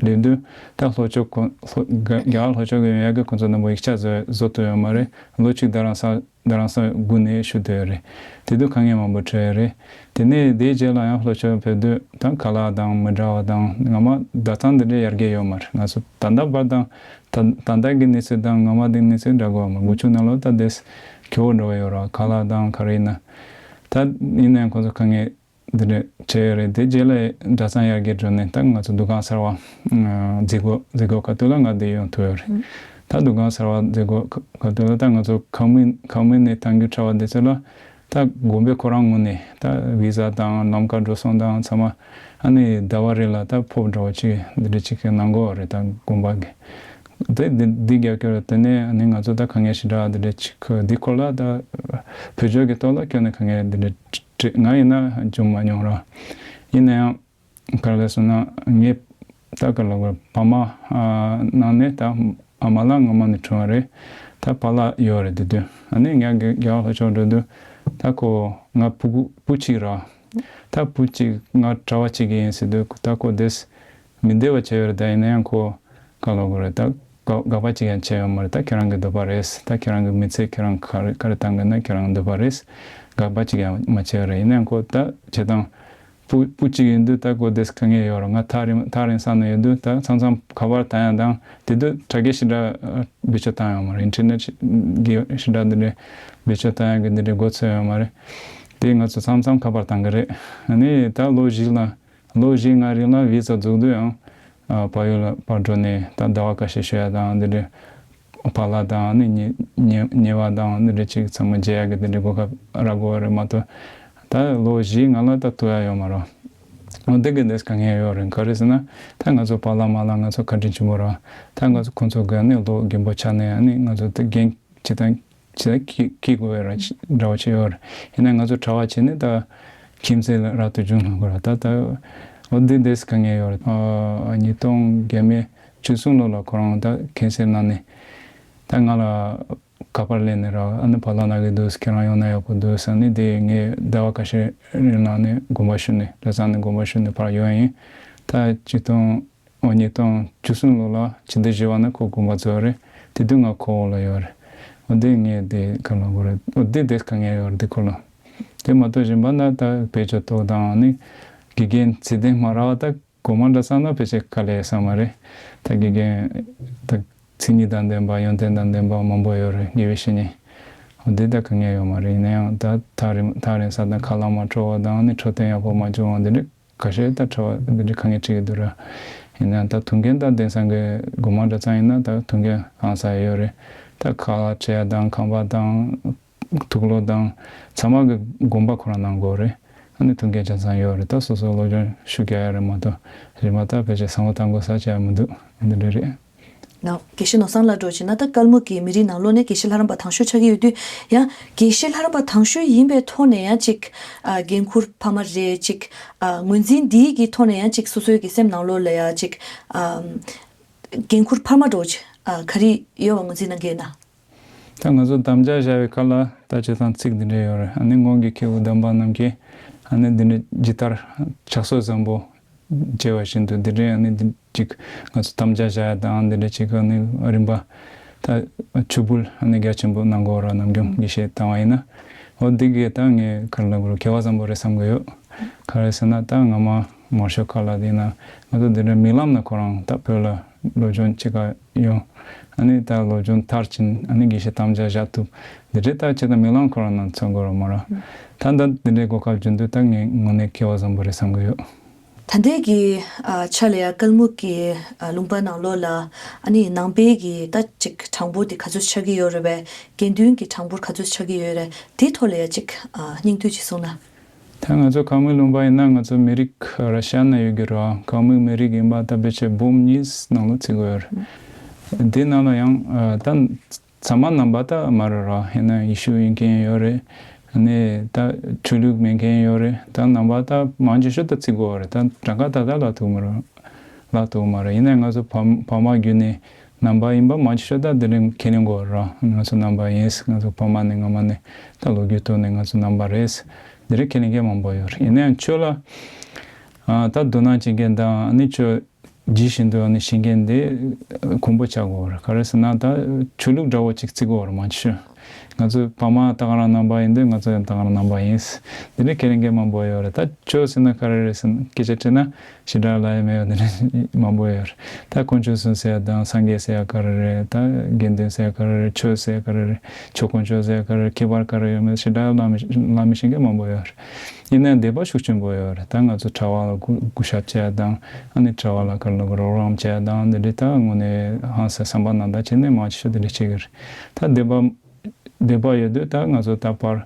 སླེབས་དུས་ད་ལྷོ་ཕྱོགས་ཁོ་ལྷོ་རྒྱ་རྒྱ་གར་ལྷོ་ཕྱོགས་ཀྱི་ཡོང་ཡག་གི་ཁོང་ཚོ་དང་པོ་ཡིག་ཆ་བཟོ་བཟོ་ཐུབ་ཡོད་མ་རེད། ལོ་གཅིག་རྡ་རམ་ས་རྡ་རམ་ས་སྒུག་ནས་བཞུགས་བསྡད་ཡོད་རེད། དེ་དུས་དཀའ་ངལ་མང་པོ་འཕྲད་ཡོད་རེད། དེ་ནས་དེའི་རྗེས་ལ་ཡང་ལྷོ་ཕྱོགས་ཕེབས་དུས་ད་ཁ་ལག་དང་མི་འདྲ་བ་དང་སྔ་མ་བསྡད་སྟངས་འདི་འདྲའི་ཡར་རྒྱས་ཡོད་མ་རེད། ང་ཚོ་ད་ལྟ་བར་དང་ད་ད་ལྟ་གི་གནས་ཚུལ་དང་སྔ་མ་དེའི་གནས་ཚུལ་འདྲ་གོ་མ་དགུ་བཅུ་ནང་ལོ་ད་དེས་ཁྱོ་བོ་འགྲོ་བ་ཡོད་ར་ཁ་ལག་དང་ག་རེ་ཡིན་ན་ད་ཡིན་ནའང་ཁོང་ཚོ་དཀའ་ངལ་འདི་འདྲ་བྱས་ཡོད་རེད། དེ་རྗེས་ལ་གྲྭ་ཚང་ཡར་རྒྱས་འགྲོ་ནས་ད་ང་ཚོ་འདུ་ཁང་གསར་བ་མཛད་སྒོ་མཛད་སྒོ་ཁ་ཐུག་ལ་ང་འདི་ཡོང་ཐུབ་ཡོད་རེད། ད་འདུ་ཁང་གསར་བ་མཛད་སྒོ་ཁ་ཐུག་ལ་ད་ང་ཚོ་ཁ་མིན་ཁ་མིན་ནས་ཐང་རྒྱུ་གྲྭ་བ་འདི་ཚོ་ལ་ད་དགོན་པའི་ཁོ་རང་ངོས་ནས་ད་བི་ཟ་དང་ལམ་ཁ་འགྲོ་སོང་དང་ཚང་མ་ཨ་ནི་ཟླ་བ་རེ་ལ་ད་ཕོབ་འདྲ་བོ་ཅིག་འདི་འདྲ་ཅིག་གནང་གོ་རེད། ད་དགོན་པ་གི་དེ་འདི་འདི་རྒྱབ་སྐྱོར་དེ་ནས་ཨ་ནི་ང་ཚོ་ད་དཀའ་ངལ་ཞེ་དྲག་འདི་འདྲ་ཅིག་འདི་སྐོར་ལ་ད་བོད་ཕྱོགས་ཀྱི་ཐོག་ལ་ཁྱོན་ནས་དཀའ་ངལ་འདི་འདྲ་དྲི་ང་ཡིན་ན་བྱུང་མ་མྱོང་ར། ཡིན་ན་ཡང་ག་རེ་ལབ་སོང་ན་ངའི་ད་ག་ལབ་དགོས་བ་མ་ནང་ནས་ད་ཨ་མ་ལགས་སྔ་མ་ནས་འཁྲུངས་པ་རེད། ད་པཱ་ལགས་ཡོད་རེད། དེ་དུས་ཨ་ནི་ངས་རྒྱ་རྒྱ་གར་ལྷོ་ཕྱོགས་འགྲོ་དུས་ད་ཁོ་ང་བུ་བུ་གཅིག་ར། ད་བུ་གཅིག་ང་གྲྭ་བ་གཅིག་གི་ཡིན་ཟེར་དུས་ད་ཁོ་དེས་མི་བདེ་བ་བྱས་ཡོད་རེད། ད་ཡིན་ན་ཡང་ཁོ་ག་ལབ་དགོས་རེད། ད་དགག་དགག་པ་གཅིག་ཡང་བྱས་ཡོད་མ་རེད། ད་ཁྱེད་རང་གི་འདོད་པ་རེད། ད་ཁྱེད་རང་གི་མི་ཚེ་ཁྱེད་རང་ག་རེ་ག་རེ་བཏང་གི་ན་ཁྱེད་རང་གི་འདོད་པ་རེད། དགག་པ་གཅིག་ཡང་མ་བྱས་པ་རེད། ཡིན་ནའང་ཁོ་ད་བྱེད་སྟངས་བུ་བུ་གཅིག་ཡིན་དུས་ད་ཁོ་དེས་དཀའ་ངལ་ཡོད་རེད། ང་ཐག་རིང་ཐག་རིང་ས་ན་ཡོད་དུས་ད་མཚམས་མཚམས་ཁ་པར་བཏང་ཡ་དང་དེ་དུས་དྲ་རྒྱ་ཞེ་དྲག་བེད་སྤྱོད་བཏང་ཡོད་མ་རེད། ཨིན་ཊར་ནེཊ་གི་ཞེ་དྲག་འདི་འདྲའི་བེད་སྤྱོད་བཏང་ཡ་གི་འདི་འདྲའི་འགོ་ཚུགས་ཡོད་མ་རེད། དེ་ང་ཚོ་མཚམས་མཚམས་ཁ་པར་བཏང་གི་རེད། ཨ་ནི་ད་ལོ་བཞི་ལ་ལོ་བཞི་ལྔ་རིང་ལ་བི་ཟ་འཛུགས་དུས་ཡང་ཨ་བལ་ཡུལ་ལ་ཕར་འགྲོ་ནས་ད་ཟླ་བ་ཁ་ཤས་བཞུགས་ཡ་དང་འདི་འདྲའི་པཱ་ལགས་དང་ནི་ཉེ་ཉེ་ཉེ་བ་དང་འདི་འདྲའི་ཅིག་ཚང་མ་མཇལ་ཡ་གི་འདི་འདྲའི་གོ་སྐབས་རག་གོ་རེད་མ་གཏོགས་ད་ལོ་བཞི་ལྔ་ལ་ད་ཐུག་ཡ་ཡོད་མ་རེད། འོ་འདི་གི་འདི་དཀའ་ངལ་ཡོད་རེད། ག་རེ་ཟེར་ན། ད་ང་ཚོ་པཱ་ལགས་མ་ལགས་ང་ཚོ་བཀའ་དྲིན་ཆེན་པོ་ར། ད་ང་ཚོ་ཁོང་ཚོ་གི་ནི་ལོ་རྒན་པོ་ཆགས་ནས་ནི་ང་ཚོ་དེ་རྒན་ཇི་ལྟར་ཇི་ལྟར་སྐྱེ་སྐྱེ་དགོས་པའི་ར་འདྲ་བ་ཅིག་ཡོད་རེད། ཡིན་ན་ང་ཚོ་གྲྭ་པ་བྱས་ནས་ད་ཁྱིམ་མཚེས་ལ་རབ་ཏུ་བྱུང་ལ་དགོས་ར། ད་ད་འོ་འདི་འདི་དཀའ་ངལ་ཡོད་རེད། ཨ་ཉིས་སྟོང་བརྒྱ་མེད་བཅུ་གསུམ་ལོ་ལ་ཁོ་རང་ད་ཁེན་སར་ན་ནས་ད་ང་ལ་ཁ་པར་སླེབས་ནས་ར། ཨ་ནི་བག་ལ་ན་གི་འདུག་ཁྱེད་རང་ཡོང་ན་ཡག་པོ་འདུག་ཟེར་ནས། དེ་ངས་ཟླ་བ་ཁ་ཤས་རིང་ལ་ནི་དགོངས་པ་ཞུས་ནས། གྲྭ་ཚང་ནས་དགོངས་པ་ཞུས་ནས་ཕར་ཡོང་ཡིན། ད་ཆིག་སྟོང་ཨོ་ཉིས་སྟོང་བཅུ་གསུམ་ལོ་ལ་ཕྱི་ཟླ་བཞི་པ་ན་ཁོ་དགོངས་པ་རྫོགས་རེད། དེ་དུས་ང་ཁོ་བོ་ལ་ཡོད་རེད། འོ་དེ་ངས་དེ་ག་ལ་གོ་རེད། འོ་དེ་དེ་དཀའ་ངལ་ཡོད་རེད་དེ་ཁོ་ལ། དེ་མ་གཏོགས་གཞན་པ་ན་ད་བེད་སྤྱོད་ཐོག་དང་ནི་དགེ་རྒན་ཚད་ལྡན་མ་རག་པ། ད་གོང་མ་འདྲ་ས་ན་ཕལ་ཆེར་དཀའ་ལས་ས་མ་རེད། ད་དགེ་རྒན་ད་མཚན་ཉིད་དང་ལྡན་པ། ཡོན་ཏན་དང་ལྡན་པ་མང་པོ་ཡོད་རེད། དགེ་བའི་བཤེས་གཉེན། འོ་དེ་ད་དཀའ་ངལ་ཡོད་མ་རེད། ཡིན་ན་ཡང་ད་ཐག་རིང་ཐག་རིང་ས་དང་ཁ་ལག་མ་འཕྲོད་པ་དང་ནི་འཕྲོད་བསྟེན་ཡག་པོ་མ་བྱུང་བ་འདི་འདྲ་ཁ་ཤས་ད་འཕྲོད་པ་འདི་འདྲ་དཀའ་ངལ་འཕྲད་ཀྱི་འདུག་ར། ཡིན་ན་ད་ཐུགས་འགན་ད་དེང་སང་གི་དགོང་མོ་འདྲ་ཙམ་ཡིན་ན་ད་ཐུགས་འགན་ཧང་སང་ཡོད་རེད། ད་ཁ་ལག་སྤྲད་ཡ་དང་ཁང་པ་དང་དུག་ལོག་དང་ཚང་མ་གི་དགོངས་པ་ཁོ་རང་གནང་དགོས་རེད། ཨ་ནི་ཐུགས་འགན་ཆ་ཚང་ཡོད་རེད། ད་སོ་སོ་སློབ་སྦྱོང་ཞུ་རྒྱུ་ཡ་རེད་མ་གཏོགས་རེད་མ་ད་ཕལ་ཆེར་བསམ་བློ་བཏང་དགོས་ས་ཆ་ཡ་མི་འདུག་འདི་འདྲ་རེད། ནོ། དགེ་བཤེས་ནོར་བཟང་ལགས་འགྲོ་བྱས་ན་ད་སྐལ་མོ་གི་མི་རིགས་ནང་ལོགས་ནས་དགེ་བཤེས་ལྷ་རམས་པ་དང་ཤོས་ཆགས་ཀྱི་ཡོད་དུས་ཡང་དགེ་བཤེས་ལྷ་རམས་པ་དང་ཤོས་ཡིན་པའི་ཐོག་ནས་ཡང་ཅིག་ཨ་འགན་འཁུར་འཕར་མ་རེད། ཅིག་ཨ་ངོས་འཛིན་འདིའི་གི་ཐོག་ནས་ཡང་ཅིག་སོ་སོའི་གི་སེམས་ནང་ལོགས་ལ་ཡང་ཅིག་ཨ་འགན་འཁུར་འཕར་མ་འགྲོ་བྱས་ཨ་ག་རེ་ཡོད་པ་ངོས་འཛིན་གནང་གི་ཡོད་ན། ད་ང་ཚོ་དམ་བཅའ་བཞག་པའི་ཁ་ལ་ད་སྤྱིར་བཏང་ཚིག་འདི་འདྲ་ཡོད་རེད། ཨ་ནི་སྔོན་གྱི་མཁས་པ་གདམས་པ་རྣམས་ཀྱིས་ཨ་ནི་འདི་འདྲ་ཇི་ལྟར་ཕྱག་སྲོལ་བཟང་པོ་བྱས་པ་བཞིན་དུ་འདི་འདྲའི་ཨ་ནི་འདི་ཅིག་ང་ཚོ་དམ་བཅའ་བཞག་ཡ་དང་འདི་འདྲ་ཅིག་ཨ་ནི་རིམ་པ་ད་ཆུ་འབུལ་ཨ་ནི་རྒྱ་ཆེན་པོ་གནང་དགོས་ར། ནམ་རྒྱུན་དགེ་བཤེས་བཏང་བ་ཡིན་ན། འོ་འདི་གས་ད་ངས་ག་རེ་ལབ་དགོས་རེད། སྐལ་བ་བཟང་པོ་རེད་བསམ་གི་ཡོད། ག་རེ་ཟེར་ན་ད་སྔ་མ་མང་ཤོས་ཁ་ལ་དེ་ན་ང་ཚོ་འདི་འདྲའི་མིག་ལམ་ན་ཁོ་རང་ད་བོད་ལ་སློབ་སྦྱོང་བྱེད་ག་ཡོང་། ཨ་ནི་ད་སློབ་སྦྱོང་མཐར་ཕྱིན་ཨ་ནི་དགེ་བཤེས་དམ་བཅའ་བཞག་ཐུབ། འདི་འདྲའི་ད་ཆེད་དུ་མིག་ལམ་ཁོ་རང་ན་མཚོན་དགོས་ར་མ་ར། ད་ད་འདི་འདྲའི་གོ་སྐབས་བྱུང་དུས་ད་ངས་དངོས་གནས་སྐལ་བ་བཟང་པོ་རེད་བསམ་གི་ཡོད། ད་ལྟའི་གི་ཨ་ཆ་ལ་ཡ་སྐལ་མོ་གི་ཨ་ལུང་པ་ནང་ལོགས་ལ་ཨ་ནི་ནང་པའི་གི་ད་ཅིག་གྲངས་འབོར་དེ་ག་ཚོད་ཆགས་ཀྱི་ཡོད་རེད་པས། དགེ་འདུན་གྱི་གྲངས་འབོར་ག་ཚོད་ཆགས་ཀྱི་ཡོད་རེད། དེའི་ཐོག་ལ་ཡ་ཅིག་ཨ་སྙིང་བསྡུས་ཅིག་གསུངས་ན། ད་ང་ཚོ་ཁམས་ལུང་པ་ཡིན་ན་ང་ཚོ་མི་རིགས་ར་ཤ་ན་ཡོད་ཀྱི་ར། ཁམས་མི་རིགས་ཡིན་པ་ད་ཕལ་ཆེར་འབུམ་གཉིས་ནང་ལ་བརྩི་གི་ཡོད་རེད། དེ་ནང་ལ་ཡང་ཨ་ད་ཚང་མ་ནང་པ་ད་མ་རེད་ར། ཡིན་ན་ཡེ་ཤུ་ཡིན་མཁན་ཡོད་རེད། ནས་ད་ཆོས་ལུགས་མེད་མཁན་ཡོད་རེད། ད་ནང་པ་ད་མང་ཆེ་ཤོས་ད་བརྩི་གི་ཡོད་རེད། ད་གྲངས་ཀ་ད་ད་ལབ་ཐུབ་མ་རེད། ལབ་ཐུབ་མ་རེད། ཡིན་ན་ང་ཚོ་བ་བ་མ་བརྒྱུད་ནས་ནང་པ་ཡིན་པ་མང་ཆེ་ཤོས་ད་དེ་རིང་ཁས་ལེན་དགོས་ར། ང་ཚོ་ནང་པ་ཡིན། ང་ཚོ་བ་མ་ནས་སྔ་མ་ནས་ད་ལོ་རྒྱུས་ཐོག་ནས་ང་ཚོ་ནང་པ་རེད། དེ་རིང་ཁས་ལེན་མཁན་མང་པོ་ཡོད་རེད། ཡིན་ན་ཡང་ཆོས་ལ་ཨ་ད་དོ་སྣང་བྱེད་མཁན་དང་ཨ་ནི་ཆོས་ཇི་བཞིན་དུ་ཨ་ནི་ཤེས་མཁན་དེ་ཁོམ་པོ་ཆགས་དགོས་རེད། ག་རེ་ཟེར་ན་ད་ཆོས་ལུགས་འདྲ་བོ་ཅིག་བརྩི་དགོས་རེད་མང་ཆེ་ཤོས། ང་ཚོ་བ་མ་ད་ག་རང་ནང་པ་ཡིན་དུས་ང་ཚོ་ཡང་ད་ག་རང་ནང་པ་ཡིན། དེ་འདྲའི་ཁས་ལེན་མཁན་མང་པོ་ཡོད་རེད། ད་ཆོས་ཟེར་ན་ག་རེ་རེད་ཟེར་ན་སྐད་ཆ་དྲིས་ན་ཞེ་དྲག་ལབ་ཡ་མེད་པ་དེ་འདྲ་མང་པོ་ཡོད་རེད། ད་དཀོན་མཆོག་གསུམ་ཟེར་ཡ་དང་སངས་རྒྱས་ཟེར་ཡ་ག་རེ་རེད། ད་དགེ་འདུན་ཟེར་ཡ་ག་རེ་རེད། ཆོས་ཟེར་ཡ་ག་རེ་རེད། ཆོས་དཀོན་མཆོག་ཟེར་ཡ་ག་རེ་རེད། ཁྱད་པར་ག་རེ་ཡོད་མེད་ཞེ་དྲག་ལབ་མི་ལབ་མི་ཤེས་མཁན་མང་པོ་ཡོད་རེད། ཡིན་ནའང་དད་པ་ཤུགས་ཆེན་པོ་ཡོད་རེད། ད་ང་ཚོ་གྲྭ་པ་ལ་སྐུ་སྐུ་ཞབས་བྱས་དང་ཨ་ནི་གྲྭ་པ་ལ་ག་ལ་རོགས་རམ་བྱས་དང་འདི་འདྲའི་ད་དངོས་གནས་ཧང་སང་བསམ་པ་ནང་ལྟར་བྱས་ནས་མང་ཆེ་ཤོས་འདི་འདྲ་བྱེད་ཀྱི་རེད། ད་དད་པ་དད་པ་ཡོད་དུས་ད་ང་ཚོ་ད་བར་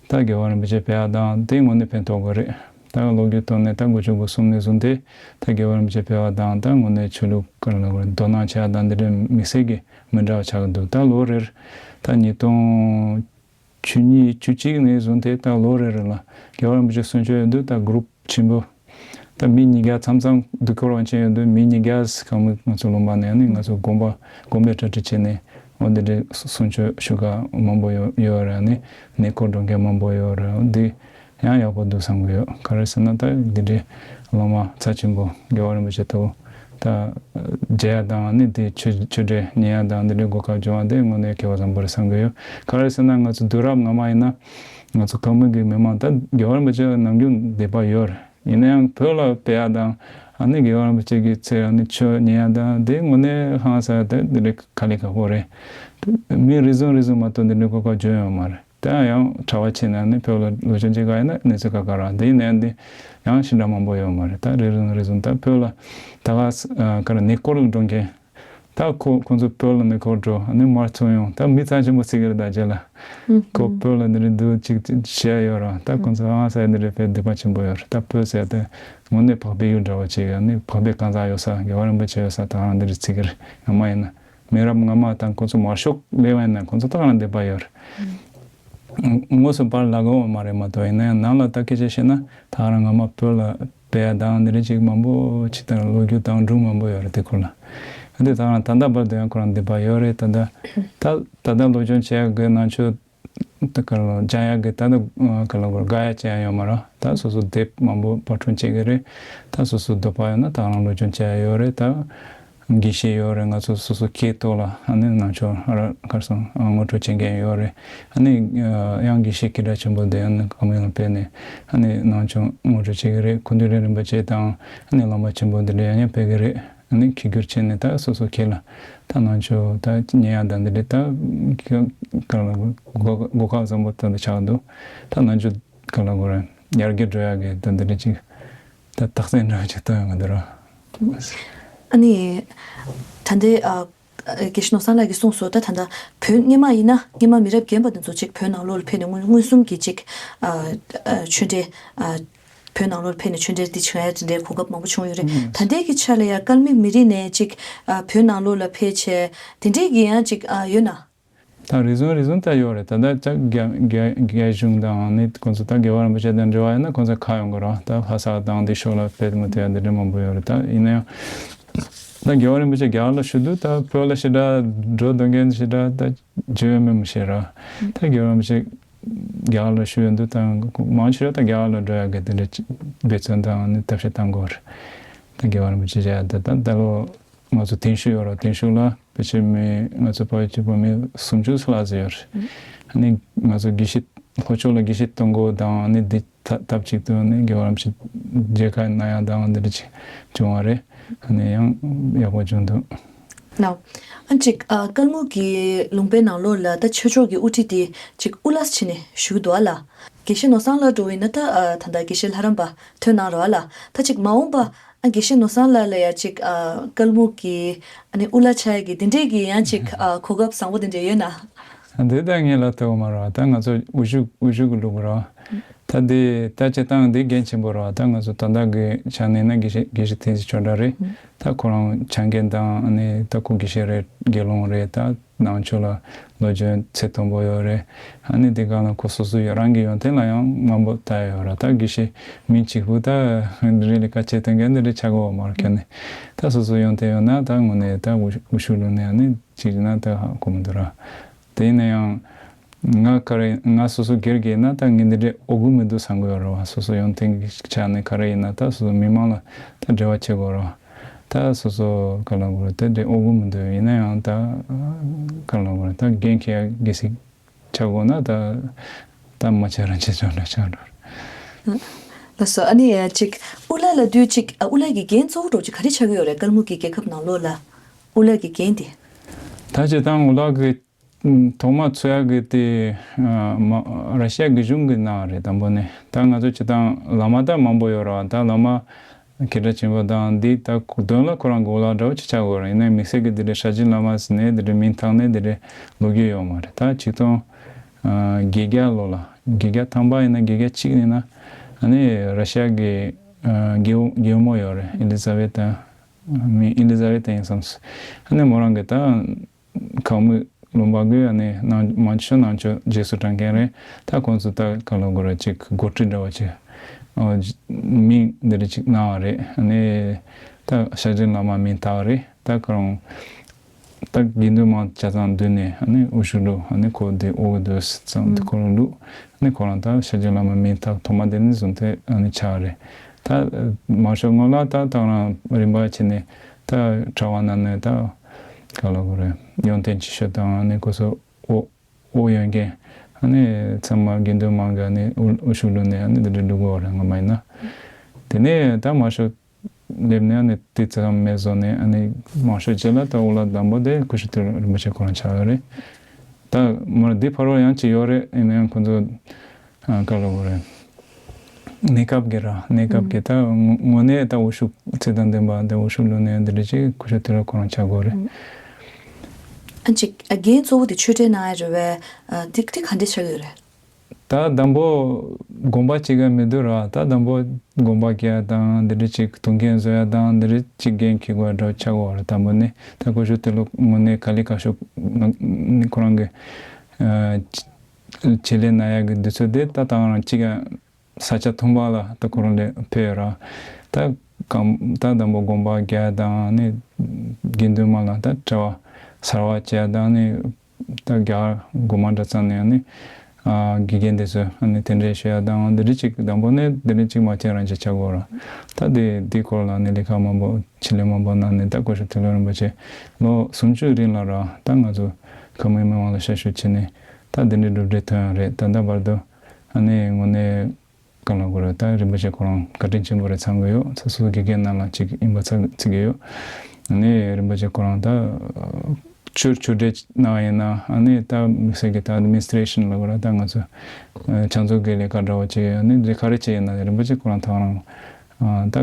ད་རྒྱལ་བ་རིན་པོ་ཆེ་ཕེབས་པ་དང་དེ་དངོས་གནས་ཕན་ཐོགས་ཀྱི་རེད། ད་ལོ་རྒྱུས་ཐོག་ནས་ད་དགུ་བཅུ་གོ་གསུམ་ནས་བཟུང་སྟེ་ད་རྒྱལ་བ་རིན་པོ་ཆེ་ཕེབས་པ་དང་ད་དངོས་གནས་ཆོས་ལུགས་ག་ལ་རོགས་དོ་སྣང་བྱས་དང་འདི་འདྲའི་དམིགས་བསལ་གྱི་མི་འདྲ་བ་ཆགས་ཀྱི་འདུག་ད་ལོ་རེར་ད་ཉིས་སྟོང་བཅུ་གཉིས་བཅུ་གཅིག་ནས་བཟུང་སྟེ་ད་ལོ་རེ་རེ་ལ་རྒྱལ་བ་རིན་པོ་ཆེ་གསུང་ཆོས་ཡོད་དུས་ད་གུ་རུབ་ཆེན་པོ། ད་མི་ཉིས་བརྒྱ་མཚམས་མཚམས་དུས་འཁོར་དབང་ཆེན་ཡོད་དུས་མི་ཉིས་བརྒྱ་ཟིག་གང་མོ་ང་ཚོ་ལུང་པ་ནས་ནི་ང་ཚོ་དགོན་པ་དགོན་པའི་གྲ་སྒྲིག་བྱས་ནས་འོ་འདི་འདྲའི་གསུང་ཆོས་ཞུ་ག་མང་པོ་ཡོད་ཡོད་རེད། ནི་གནས་སྐོར་འགྲོ་མཁན་མང་པོ་ཡོད་རེད། འོ་འདི་ཡང་ཡག་པོ་འདུག་བསམ་གི་ཡོད། ག་རེ་ཟེར་ན་ད་འདི་འདྲའི་བླ་མ་རྩ་ཆེན་པོ་རྒྱལ་བ་རིན་པོ་ཆེ་ལྟ་བུ་ད་མཇལ་ཡ་དང་ནི་དེ་ཆོས་ཆོས་འབྲེལ་ཉན་ཡ་དང་འདི་འདྲའི་གོ་སྐབས་བྱུང་བ་དེ་དངོས་གནས་སྐལ་བ་བཟང་པོ་རེད་བསམ་གི་ཡོད། ག་རེ་ཟེར་ན་ང་ཚོ་དུས་རབས་སྔ་མ་ཡིན་ན་ང་ཚོ་གང་མོས་ཀྱི་མི་མང་ད་རྒྱལ་བ་རིན་པོ་ཆེ་ལ་ནམ་རྒྱུན་དད་པ་ཡོད་རེད། ཡིན་ན་ཡང་བོད་ལ་ཕེབས་ཡ་དང་ཨ་ནི་རྒྱལ་བ་རིན་པོ་ཆེ་གི་ཚེ་ཨ་ནི་ཆོས་ཉན་ཡ་དང་དེ་དངོས་གནས་ཧང་སང་ཡ་དེ་འདི་འདྲའི་དཀའ་ལས་ཁག་པོ་རེད། མི་རེ་ཟུང་རེ་ཟུང་མ་གཏོགས་འདི་འདྲའི་གོ་སྐབས་བྱུང་ཡོད་མ་རེད། ད་ཡང་གྲྭ་པ་བྱས་ན་ནི་བོད་ལ་ལོ་ཆུང་ཅིག་ག་ཡིན་ན་གནས་ཚུལ་ཁག་ཁག་ར་འདི་ཡིན་ན་ཡང་འདི་ཡང་ཞེ་དྲག་མང་པོ་ཡོད་མ་རེད། ད་རེ་ཟུང་རེ་ཟུང་ད་བོད་ལ་ད་ག་ས་ག་ར་གནས་སྐོར་འགྲོ་མཁན་ ད་ཁོ་ཁོང་ཚོ་བོད་ལ་ནི་ཁོ་འགྲོ་ཨ་ནི་མར་ཚུར་ཡོང་ད་མི་ཚང་ཆེན་པོ་ཚིག་གི་རེད་ད་རྗེས་ལ། ཁོ་བོད་ལ་འདི་རེད་འདུག་ཅིག་བྱས་ཡོད་ར་ད་ཁོང་ཚོ་ཨང་ས་འདི་རེད་དཔེ་སྡིག་པ་ཆེན་པོ་ཡོད་ར་ད་བོད་ཟེར་ཏེ་དངོས་གནས་འཕགས་པའི་ཡུལ་འདྲ་བོ་ཅིག་ཨ་ནི་འཕགས་པའི་གང་ཟག་ཡོད་ས་རྒྱལ་བ་རིན་པོ་ཆེ་ཡོད་ས་ད་ཨང་འདི་རེད་ཚིག་གི་རེད་ང་མ་ཡིན་ན། མི་རབས་སྔ་མ་དང་ཁོང་ཚོ་མར་ཤོག་ལས་བ་ཡིན་ན་ཁོང་ཚོ་ད་ག་རང་བསྡད་པ་ཡོད་རེད། དངོས་སུ་པར་ལ་གོ་བ་མ་རེད་མ་གཏོགས་ཡིན་ན་ཡང་ནང་ལ་ད་སྐད་ཆ་བཤད་ན་ད་ག་རང་སྔ་མ་བོད་ལ་བལ་ཡ་དང་འདི་རིགས་ཅིག་མང་པོ་ཅིག་དང་ལོ་རྒྱུས་དང་སྒྲུང་མང་པོ་ཡོད་རེད་དེ་ཁུལ་ལ། འདི་ད་ག་རང་ད་ལྟ་བར་དུ་ཡང་ཁོ་རང་བསྡད་པ་ཡོད་རེད་ད་ལྟ། ད་ད་ལྟ་སློབ་སྦྱོང་བྱེད་ཡག་གི་ནང་ཆོས་ད་ག་ལ་སྦྱང་ཡག་གི་ད་ལྟ་ག་ལ་གོ་དགའ་ཡ་ཅི་ཡང་ཡོད་མ་རེད་ད་སོ་སོ་དེབ་མང་པོ་པར་སྐྲུན་བྱེད་ཀྱི་རེད། ད་སོ་སོ་འདོད་པ་ཡོད་ན་ད་ག་རང་སློབ་སྦྱོང་བྱེད་ཡ་ཡོད་རེད་ད། དགེ་བཤེས་ཡོད་རེད། ང་ཚོ་སོ་སོ་སྐད་ཐོག་ལ་ཨ་ནི་ནང་ཆོས་ཨ་ར་གར་སོང་ངོ་སྤྲོད་བྱེད་མཁན་ཡོད་རེད། ཨ་ནི་ཡང་དགེ་བཤེས་སྐད་གྲགས་ཆེན་པོ་དེ་ཨ་ནི་ཀ་མེ་ལ་ཕེབས་ནས་ཨ་ནི་ནང་ཆོས་ངོ་སྤྲོད་བྱེད་ཀྱི་རེད། ཁུ་འདུས་རི་རིན་པོ་ཆེ་དང་ཨ་ནི་བླ་མ་ཆེན་པོ་འདི་འདྲ་ཡང་ཡང་ཕེབས་ཀྱི་རེད། ཨ་ནི་ཁྱི་གུར་ཆེན་ནས་ད་སོ་སོ་ཁྱེད་ལ་ད་ནང་ཆོས་ད་ཉན་ཡག་དང་འདི་འདྲ་ད་ག་ལ་གོ་སྐབས་བཟང་པོ་ད་འདི་ཆགས་འདུག་ད་ནང་ཆོས་ག་ལ་གོ་རེད་ཡར་རྒྱས་འགྲོ་ཡག་གི་ད་འདི་འདྲ་ཅིག་ད་རྟགས་མཚན་འདྲ་བ་ཅིག་སྟོན་ཡོང་གི་འདུག་ར། ཨ་ནི། ད་ལྟའི་ཨ། དགེ་བཤེས་ནོར་བཟང་ལགས་ཀྱིས་གསུངས་སོང་ད་ད་ལྟ་བོད་སྔོན་མ་ཡིན་ན་སྔོན་མ་མི་རབས་རྒན་པ་དེ་ཚོ་གཅིག་བོད་ནང་ལོགས་ལ་ཕེབས་ནས་མངོན་མངོན་སུམ་གྱིས་གཅིག་ཨ། ཨ། ཆོས་འབྲེལ་ཨ། བོད་ནང་ལོགས་ལ་ཕེབས་ནས་ཆོས་འབྲེལ་འདི་བྱུང་ཡ་དེ་འདྲའི་གོ་སྐབས་མང་པོ་བྱུང་ཡོད་རེད། ད་ལྟའི་གི་ཆ་ལ་ཡ་ཀལ་མི་མི་རིགས་ནས་གཅིག་ཨ། བོད་ནང་ལོགས་ལ་ཕེབས་བྱས་དེ་འདྲའི་གི་ཡང་གཅིག་ཨ། ཡོད་ན། ད་རེ་ཟུང་རེ་ཟུང་ད་ཡོད་རེད། ད་ལྟ་ཅག་རྒྱ་རྒྱ་རྒྱ་གཞུང་དང་ནི་ཁོང་ཚོ་ད་རྒྱལ་བ་རིན་པོ་ཆེ་དང་འབྲེལ་བ་ཡོད་ན་ཁོང་ཚོ་ཁ་ཡོང་གི་རེད། ད་ལྷ་ས་དང་འདི་ཕྱོགས་ལ་ཕེབས་མི་ཐུབ་ཡ་འདི་འདྲ་མང་པོ་ཡོད་རེད། ད་ཡིན་ན་ཡང་ད་རྒྱལ་བ་རིན་པོ་ཆེ་རྒྱ་གར་ལ་བཞུགས་དུས་ད་བོད་ལ་ཞེ་དྲག་འགྲོ་འདོད་མཁན་ཞེ་དྲག་ད་བརྗོད་ཡོད་མེད་མི་ཤེས་ར། ད་རྒྱལ་བ་རིན་པོ་ཆེ་རྒྱ་གར་ལ་བཞུགས་ཡོད་དུས་ད་མང་ཆེ་བ་ད་རྒྱ་གར་ལ་འགྲོ་ཡ་གི་དེ་འདྲ་འབད་བརྩོན་དང་ནི་ཐབས་ཤེས་བཏང་དགོས་རེད། ད་རྒྱལ་བ་རིན་པོ་ཆེ་བྱས་ད་ད་ད་ལོ་ང་ཚོ་དེང་ཤུགས་ཡོད་ར། དེང་ཤུགས་ལ་ཕལ་ཆེར་མི་ང་ཚོ་ཕ་ཡུལ་གཅིག་པོ་མི་སུམ་ཅུ་ལྷག་ཙམ་ཡོད་རེད། ཨ་ནི་ང་ཚོ་དགེ་བཤེས་ལྷོ་ཕྱོགས་ལ་དགེ་བཤེས་གཏོང་སྒོ་དང་ཨ་ནི་འདི་ཐ་ཐབས་ཅིག་ཏུ་ཨ་ནི་རྒྱལ་བ་རིན་པོ་ཆེ་མཇལ་ཁ་གནང་ཡག་དང་འདི་འདྲ་ཅིག་བྱུང་བ་རེད། ཨ་ནི་ཡང་ཡག་པོ་བྱུང་འདུག་ལགས། ཨ་ཅིག་ཨ་སྐལ་རྨུགས་ཀྱི་ལུང་པའི་ནང་ལོགས་ལ་ད་ཆོས་ཕྱོགས་ཀྱི་དབུ་ཁྲིད་དེ་ཅིག་དབུ་བླ་བྱས་ནས་བཞུགས་འདུག་ཨ་ལགས། དགེ་བཤེས་ནོར་བཟང་ལགས་འགྲོ་བ་ཡིན་ན་ད་ཨ་ད་ལྟ་དགེ་བཤེས་ལྷ་རམས་པ་ཐོན་གནང་རོགས་ཨ་ལགས། ད་ཅིག་མ་འོངས་པ་ཨ་དགེ་བཤེས་ནོར་བཟང་ལགས་ལ་ཡ་ཅིག་ཨ་སྐལ་རྨུགས་ཀྱི་ཨ་ནི་དབུ་བླ་ཆགས་ཡ་གི་དེ་འདྲས་ཀྱི་ཡང་ཅིག་ཨ་གོ་སྐབས་བཟང་པོ་དེ་འདྲས་ཡོད་ན། འདི་ད་ངས་ལབ་ཐུབ་མ་རེད་བ། ད་ང་ཚོ་དབུ་བཞུགས་དབུ་བཞུགས་ཀྱི་ལུགས་རེད་བ། ད་འདི་ད་སྤྱིར་བཏང་འདི་འགན་ཆེན་པོ་རེད་བ། ད་ང་ཚོ་ད་ལྟ་གི་ཆ་ནས་ན་དགེ་བཤེས་དགེ་བཤེས་བསྟན་འཛིན་ཆོས་གྲགས་རེད། ད་ཁོ་རང་ཆ་འགན་དང་ཨ་ནི་ད་ཁོ་དགེ་བཤེས་རེད། དགེ་སློང་རེད། ད་ནང་ཆོས་ལ་ལོ་རྒྱུས་ཚད་མཐོན་པོ་ཡོད་རེད། ཨ་ནི་འདི་ག་ལ་ཁོ་སོ་སོ་ཡོད་རང་གི་ཡོན་ཏན་ལ་ཡང་མང་པོ་ལྟ་ཡ་ཡོད་རེད། ད་དགེ་བཤེས་མི་གཅིག་པུ་ད་འདི་རེད་ལས་ཀ་བྱེད་ཐུབ་མཁན་འདི་འདྲ་ཆགས་ཀྱི་ཡོད་མ་རེད། ཁྱེད་ནི་ད་སོ་སོ་ཡོན་ཏན་ཡོད་ན་ད་དངོས་གནས་ད་དབུ་དབུ་བཞུགས་ལུང་ནས་ཨ་ནི་གཅིག་ན་ད་ཧ་གོ་མི་འདུག་ར། དེ་ཡིན་ན་ཡང་ང་ག་རེ་ང་སོ་སོ་སྒེར་གྱི་ཡིན་ན་ད་ངས་འདི་འདྲའི་དབུ་གུ་མི་འདུག་བསམ་གྱི་ཡོད་རེད་བ། སོ་སོ་ཡོན་ཏན་གྱི་ཆ་ནས་ག་རེ་ཡིན་ན་ད་སོ་སོ་མི་མང་ལ་ད་འབྲེལ་བ་བྱེད་དགོས་རེད་བ། ད་སོ་སོ་ག་ལ་གོ་རེད་ད་འདྲའི་དབུ་གུ་མི་འདུག་ཡིན་ན་ཡང་ད་ག་ལ་གོ་རེད་ད་འགན་འཁྱེར་ཡ་གི་སྲིད་ཆགས་དགོས་ན་ད་ད་མ་བྱས་རང་བྱས་ཆོག་འདྲ་ཆགས་འགྲོ་རེད། ལགས་སོ། ཨ་ནི་ཅིག་དབུ་བླ་ལབ་དུས་ཅིག་ཨ་དབུ་བླ་གི་འགན་གཙོ་བོ་འདྲ་ཅིག་ག་རེ་ཆགས་ཀྱི་ཡོད་རེད། སྐལ་རྨུགས་ཀྱི་རྒྱལ་ཁབ་ནང་ལོགས་ལ་དབུ་བླ་གི་འགན་དེ། ད་སྤྱིར་བཏང་དབུ་བླ་གི་ཐོག་མ་ཚུགས་ཡག་གི་དེ་ཨ་མ་ར་ཤི་ཡ་གི་གཞུང་གིས་གནང་བ་རེད། དང་པོ་ནས་ད་ང་ཚོ་སྤྱིར་བཏང་བླ་མ་ད་མང་པོ་ཡོད་རེད་བ། ད་བླ་མ་སྐད་གྲགས་ཆེན་པོ་དང་འདི་ད་དོན་ལ་ཁོ་རང་གི་དབུ་བླ་འདྲ་བོ་ཅིག་ཆགས་དགོས་རེད། ཡིན་ནའི་དམིགས་བསལ་གྱི་འདི་འདྲའི་ཧྲ་ཅིན་བླ་མ་ཟེར་ནས་འདི་འདྲའི་མིང་བཏགས་ནས་འདི་འདྲའི་ལོ་རྒྱུས་ཡོད་མ་རེད། ད་ཆིག་སྟོང་ཨ་བརྒྱད་བརྒྱ་ལོ་ལ་བརྒྱད་བརྒྱ་ཐམ་པ་ཡིན་ན་བརྒྱད་བརྒྱ་གཅིག་ཡིན་ན་ཨ་ནི་ར་ཤི་ཡ་གི་ཨ་རྒྱལ་རྒྱལ་མོ་ཡོད་རེད། ཨེ་ལི་ཛ་བེ་ཏ། མིང་ཨེ་ལི་ཛ་བེ་ཏ་ཡིན་བསམ་སོང་། ཨ་ནི་མོ་རང་གི་ད་གང་མོས་ལུང་པ་གི་ཨ་ནི་ནང་མང་ཆོས་ནང་ཆོས་རྗེས་སུ་འབྲང་མཁན་རེད། ད་ཁོང་ཚོ་ད་ག་ལ་གོ་ར་ཅིག་འགོ་ཁྲིད་འདྲ་བ་ཅིག་ཨ་མིང་འདི་འདྲ་ཅིག་གནང་བ་རེད། ཨ་ནི་ད་ཤ་ཅིན་བླ་མ་མིང་བཏགས་པ་རེད། ད་ཁོ་རང་ད་དགེ་འདུན་མང་ཆ་ཚང་འདུས་ནས་ཨ་ནི་དབུ་བཞུགས་ལུགས་ཨ་ནི་ཁོ་དེ་དབུ་གི་འདུག་ཙང་དེ་ཁོ་རང་ལུགས་ཨ་ནི་ཁོ་རང་ད་ཤ་ཅིན་བླ་མ་མིང་བཏགས་ཐོག་མ་དེ་ནས་བཟུང་སྟེ་ཨ་ནི་ཆགས་རེད། ད་མང་ཤོས་སྔོན་ལ་ད་ད་རང་རིམ་པ་བྱས་ནས་ད་གྲྭ་པ་ནང་ནས་ད་ག་ལ་གོ་རེད་ཡོན་ཏན་ཆེ་ཤོས་དང་ཨ་ནི་ཁོ་ཚོ་དབུ་དབུ་ཡོན་ཀན་ཨ་ནི་ཚང་མ་དགེ་འདུན་མང་གི་ཨ་ནི་དབུ་དབུ་བཞུགས་ལུགས་ནས་ཨ་ནི་དེ་འདྲ་འདུག་གོ་རེད། སྔོན་མ་ཡིན་ན་དེ་ནས་ད་མང་ཤོས་སླེབས་ནས་ཨ་ནི་དེ་ཙམ་མེད་བཟོ་ནས་ཨ་ནི་མང་ཤོས་རྗེས་ལ་ད་དབུ་བླ་དང་པོ་དེ་སྐུ་ཞབས་ཐོད་རིན་པོ་ཆེ་ཁོ་རང་ཆགས་ཡོད་རེད། ད་མར་འདི་ཕར་བ་ཡང་ཅིག་ཡོད་རེད། ཡིན་ན་ཡང་ཁོ་ཚོ་ཨ་ག་ལ་གོ་རེད། གནས་སྐབས་ཀྱི་ར་གནས་སྐབས་ཀྱི་ད་དངོས་དངོས་གནས་ད་དབུ་བཞུགས་ཚད་དང་ལྡན་པ་ད་དབུ་བཞུགས་ལུགས་ནས་འདི་འདྲ་ཅིག་སྐུ་ཞབས་ཐོད་རིན་ཁོ་རང་ཆགས་དགོས་རེད། ཨ་ཅིག་ཨ་འགན་གཙོ་བོ་དེ་ཆོས་ཁྲིད་གནང་ཡ་རེད་བས། ཨ་དེ་དེ་ག་འདྲ་ཆགས་ཡོད་རེད། ད་དང་པོ་དགོན་པ་གཅིག་ག་མི་འདུག་ར། ད་དང་པོ་དགོན་པ་བརྒྱད་དང་འདི་འདྲ་གཅིག་དུང་རྒྱན་བཟོ་ཡ་དང་འདི་འདྲ་གཅིག་འགན་འཁྱེར་དགོས་འདྲ་ཆགས་ཀྱི་ཡོད་རེད། དང་པོ་ནི་ད་ཀུ་ཤུ་དེ་ལོ་དངོས་གནས་ག་ལེ་ག་ཤོ་ནི་ཁོ་རང་གི་ཨ་བྱེད་ལས་གནང་ཡ་གི་དུས་ཚོད་དེ་ད་ད་ག་རང་གཅིག་ག་ས་ཆ་མཐོན་པོ་ལ་ད་ཁོ་རང་ལས་ཕེབས་ཡོད་ར། ད་གང་ད་དང་པོ་དགོན་པ་བརྒྱད་དང་ནི་དགེ་འདུན་མ་ལ་ད་གྲྭ་པ་གསར་པ་བྱས་དང་ནི་ད་རྒྱ་གར་དགོན་པ་འདྲ་ཚང་ནས་ནི་ཨ་དགེ་རྒན་དེ་ཚོ་ནི་གདན་འདྲེན་ཞུ་ཡ་དང་འདི་འདྲ་ཅིག་དང་པོ་ནས་འདི་འདྲ་ཅིག་མ་བྱས་རང་ཅིག་ཆགས་ཀྱི་ཡོད་ར། ད་དེ་དེ་སྐོར་ལ་ནི་ལས་ཀ་མང་པོ་ཕྱག་ལས་མང་པོ་གནང་ནས་ད་ཀུ་ཤུ་ཐོད་རྒལ་རིན་པོ་ཆེ་ལོ་སུམ་ཅུ་རིང་ལ་ར་ད་ང་ཚོ་ཁམས་མི་མང་ལ་ཞབས་ཞུ་བྱས་ནས་ད་འདི་འདྲའི་གྲུབ་འབྲས་ཐོན་ཡོད་རེད། ད་ལྟ་བར་དུ་ཨ་ནི་དངོས་གནས་གང་ལ་གོ་རེད། ད་རིན་པོ་ཆེ་ཁོ་རང་བཀའ་དྲིན་ཆེན་པོ་རེད་བསམ་གི་ཡོད། སོ་སོ་དགེ་རྒན་རྣམས་ལ་ཅིག་ཡིན་པ་ཚ་བརྩི་གི་ཡོད། ཨ་ནི་རིན་པོ་ཆེ་ཁོ་རང་ད་ཆོས་ཆོས་འབྲེལ་ནང་ཡིན་ན་ཨ་ནི་ད་དམིགས་བསལ་གྱི་ད་ཨེཌ་མི་ནི་སི་ཊི་རེ་ཤན་ལ་གོ་རེད། ད་ང་ཚོ་ཕྱག་མཛོད་ཀྱི་ལས་ཀ་འདྲ་བོ་ཅིག་ཨ་ནི་ལས་ཀ་རེ་བྱས་ཡིན་ན་རིན་པོ་ཆེ་ཁོ་རང་ད་རང་ད་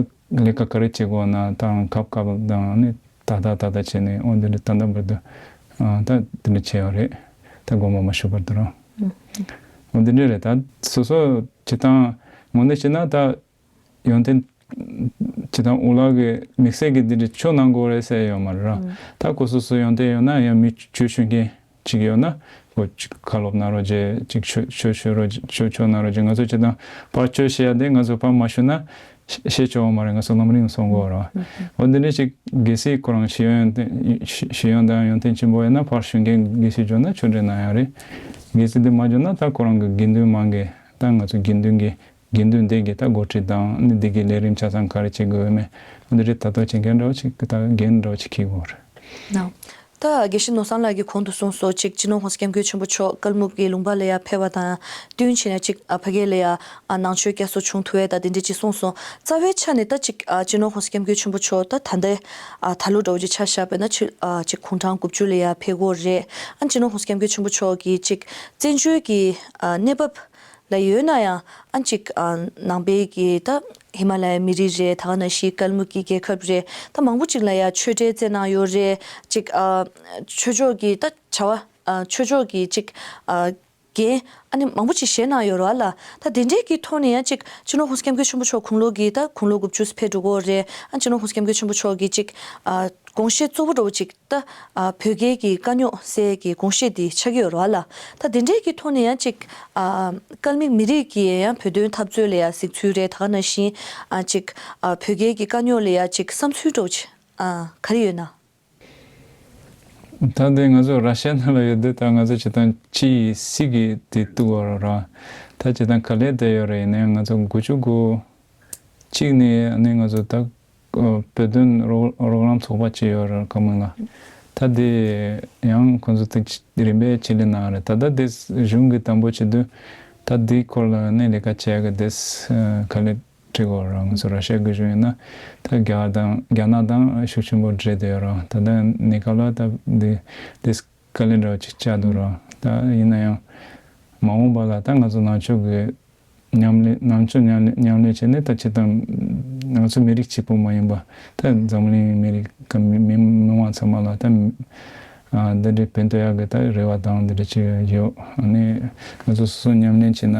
ལས་ཀ་ག་རེ་བྱེད་དགོས་ན་ད་རང་སྐབས་སྐབས་དང་ཨ་ནི་ད་ད་ད་ད་བྱས་ནས་འོ་འདི་འདྲ་ད་ད་བར་དུ་ད་འདི་འདྲ་བྱས་ཡོད་རེད། ད་དགོངས་པ་མ་ཞུ་བར་དུ་རང་། འོ་འདི་འདྲ་རེད། ད་སོ་སོ་བྱེད་སྟངས་ངོ་ནས་བྱས་ན་ད་ཡོན་ཏན་བྱེད་སྟངས་འུ་ལག་གི་དམིགས་བསལ་གྱི་འདི་འདྲ་ཆོས་གནང་དགོས་རེད་ཟེར་ཡོད་མ་རེད་ར། ད་ཁོ་སོ་སོ་ཡོན་ཏན་ཡོད་ན་ཡང་མི་ཆོས་ཞུ་མཁན་ཅིག་ཡོད་ན་ཁོ་ཅིག་བཀའ་སློབ་གནང་རོགས་བྱེད། ཅིག་ཆོས་ཆོས་ཞུ་རོགས་ཆོས་ཆོས་གནང་རོགས་བྱེད། ང་ཚོ་བྱེད་སྟངས་ཕར་ཆོས་བཤད་ཡ་དེ་ང་ཚོ་ཕར་མ་ཞུ་ན་ཤེས་ཆོག་མ་རེད། ང་ཚོ་ལམ་རིམ་སོང་དགོས་ར། འོ་འདི་འདྲ་ཞིག་གལ་སྲིད་ཁོ་རང་ཤེས་ཡོན་ཤེས་ཡོན་དང་ཡོན་ཏན་ཆེན་པོ་ཡོད་ན་ཕར་ཞུ་མཁན་གལ་སྲིད་འབྱོར་ན་ཆོས་འབྲེལ་གནང་ཡ་རེད། གལ་སྲིད་དེ་མ་འབྱོར་ན་ད་ཁོ་རང་གི་དགེ་འདུན་མང་གི་ད་ང་ཚོ་དགེ་འདུན་གྱི་དགེ་འདུན་སྡེ་གི་ད་འགོ་ཁྲིད་དང་ནི་སྡེ་གི་ལས་རིམ་ཆ་ཚང་ག་རེ་བྱེད་དགོས་མེད་འདི་རེད། ད་ལྟ་བྱེད་མཁན་འདྲ་བོ་ཅིག་ད་འགན་འདྲ་བོ་ཅིག་འཁྱེར་དགོས་རེད། ད་དགེ་བཤེས་ནོར་བཟང་ལགས་ཀྱིས་གོང་དུ་གསུངས་སོ་ཅིག་སྤྱི་ནོར་༸གོང་ས་༸སྐྱབས་མགོན་ཆེན་པོ་མཆོག་ཀལ་མུག་གི་ལུང་པ་ལ་ཡ་ཕེབས་པ་དང་བསྟུན་བྱས་ནས་ཅིག་ཨ་ཕ་གི་ལ་ཡ་ཨ་ནང་ཆོས་བསྐྱར་གསོ་བྱུང་ཐུབ་ཡས་ད་དེ་འདྲ་ཅིག་གསུངས་སོང་། རྩ་བའི་ཆ་ནས་ད་ཅིག་ཨ་སྤྱི་ནོར་༸གོང་ས་༸སྐྱབས་མགོན་ཆེན་པོ་མཆོག་ད་ད་ལྟའི་ཨ་ད་ལོ་འདྲ་བོ་ཅིག་ཆ་བཞག་པ་ཡིན་ན་ཅིག་ཨ་ཅིག་དགུང་གྲངས་དགུ་བཅུ་ལ་ཡ་ཕེབས་ཀྱི་ཡོད་རེད། ཨ་སྤྱི་ནོར་༸གོང་ས་༸སྐྱབས་མགོན་ཆེན་པོ་མཆོག་གིས་ཅིག་བཙན་བྱོལ་གྱི་ཨ་གནས་བབ་ལ་ཡོད་ན་ཡང་ཨ་ཅིག་ཨ་ནང་པའི་གི་ད་ཧི་མ་ལ་ཡའི་མི་རིགས་རེད། ད་ག་ནང་བཞིན་ཀལ་མུག་གི་རྒྱལ་ཁབ་རེད། ད་མང་པོ་ཅིག་ལ་ཡ་ཆོས་འབྲེལ་བསྩལ་གནང་ཡོད་རེད། ཅིག་ཨ་ཆོས་ཕྱོགས་ཀྱི་ད་བྱ་བ་ཨ་ཆོས་ཕྱོགས་ཀྱི་ཅིག་ཨ་འགན་ཨ་ནི་མང་པོ་ཅིག་བཞེས་གནང་ཡོད་རེད་བ་ལ། ད་དེ་འདྲའི་གི་ཐོག་ནས་ཡང་ཅིག་སྤྱི་ནོར་༸གོང་ས་༸སྐྱབས་མགོན་ཆེན་པོ་མཆོག་དགུང་ལོ་གི་ད་དགུང་ལོ་དགུ་བཅུ་ཕེབས་འགྲོ་གི་ཡོད་རེད། ཨ་སྤྱི་ནོར་༸གོང་ས་༸སྐྱབས་མགོན་ཆེན་པོ་མཆོག་གི་ཅིག་ཨ་དགོངས་བཞེད་གཙོ་བོ་འདྲ་བོ་ཅིག་ད་ཨ་བོད་རྒྱའི་གི་དཀའ་རྙོག་སེལ་གྱི་དགོངས་བཞེད་དེ་ཆགས་ཀྱི་ཡོད་རེད་བ་ལ། ད་དེ་འདྲའི་གི་ཐོག་ནས་ཡང་ཅིག་ཨ་ཀལ་མིག་མི་རིགས་ཀྱི་ཡང་བོད་དོན་འཐབ་རྩོད་ལ་ཡང་གཟིགས་ཚུལ་རེད། ད་ག་ནང་བཞིན་ཨ་ཅིག་ཨ་བོད་རྒྱའི་གི་དཀའ་རྙོག་ལ་ཡང་ཅིག་བསམ་ཚུལ་འདྲ་བོ་ཅིག་ཨ་ག་རེ་ཡོད་ན། ད་དེ་ང་ཚོ་ར་ཤ་ནང་ལ་ཡོད་དུས་ད་ང་ཚོ་སྤྱིར་བཏང་ཕྱི་ཡི་སྲིད་ཀྱི་དེ་གཏུག་པ་ར་ར། ད་སྤྱིར་བཏང་ག་ལེ་དེ་ཡོད་རེད། ཡིན་ནའི་ང་ཚོ་དགུ་བཅུ་གོ་གཅིག་ནས་ནས་ང་ཚོ་ད་བོད་དོན་རོགས་རོགས་རམ་ཚོགས་པ་ཅིག་ཡོད་རེད་ཀ་མུན་ལ། ད་དེ་ཡང་ཁོང་ཚོ་དེ་རིམ་པས་ཆེད་ལས་གནང་རེད། ད་ལྟ་དེ་གཞུང་གི་དང་པོ་བྱེད་དུས་ད་དེའི་སྐོར་ལ་ནས་ལས་ཀ་བྱེད་ཡག་གི་དེ་ག་ལེ་ཁྲིད་དགོས་ར། ང་ཚོ་ར་ཤ་གི་གཞུང་ཡིན་ན་ད་རྒྱ་དང་རྒྱ་ནག་དང་ཤུགས་ཆེན་པོ་འབྲེལ་བསྡད་ཡོད་ར། ད་ལྟ་གནས་སྐབས་ལ་ད་དེ་དེ་དཀའ་ལས་འདྲ་བོ་ཅིག་བཅག་འདུག་ར། ད་ཡིན་ན་ཡང་མ་འོངས་པ་ལ་ད་ང་ཚོ་ནང་ཆོས་ཀྱི་མཉམ་ལས་ནང་ཆོས་མཉམ་ལས་མཉམ་ལས་བྱས་ནས་ད་ཅི་ལྟར་ང་ཚོ་མི་རིགས་གཅིག་པུ་མ་ཡིན་པ་ད་འཛམ་གླིང་མི་རིགས་ཀ་མི་མི་མི་མང་ཚང་མ་ལ་ད་ཨ་འདི་འདྲའི་ཕན་ཐོགས་ཡག་གི་ད་རེ་བ་དང་འདི་འདྲ་ཅིག་ཡོད། ཨ་ནི་ང་ཚོ་སོ་སོ་མཉམ་ལས་བྱས་ན་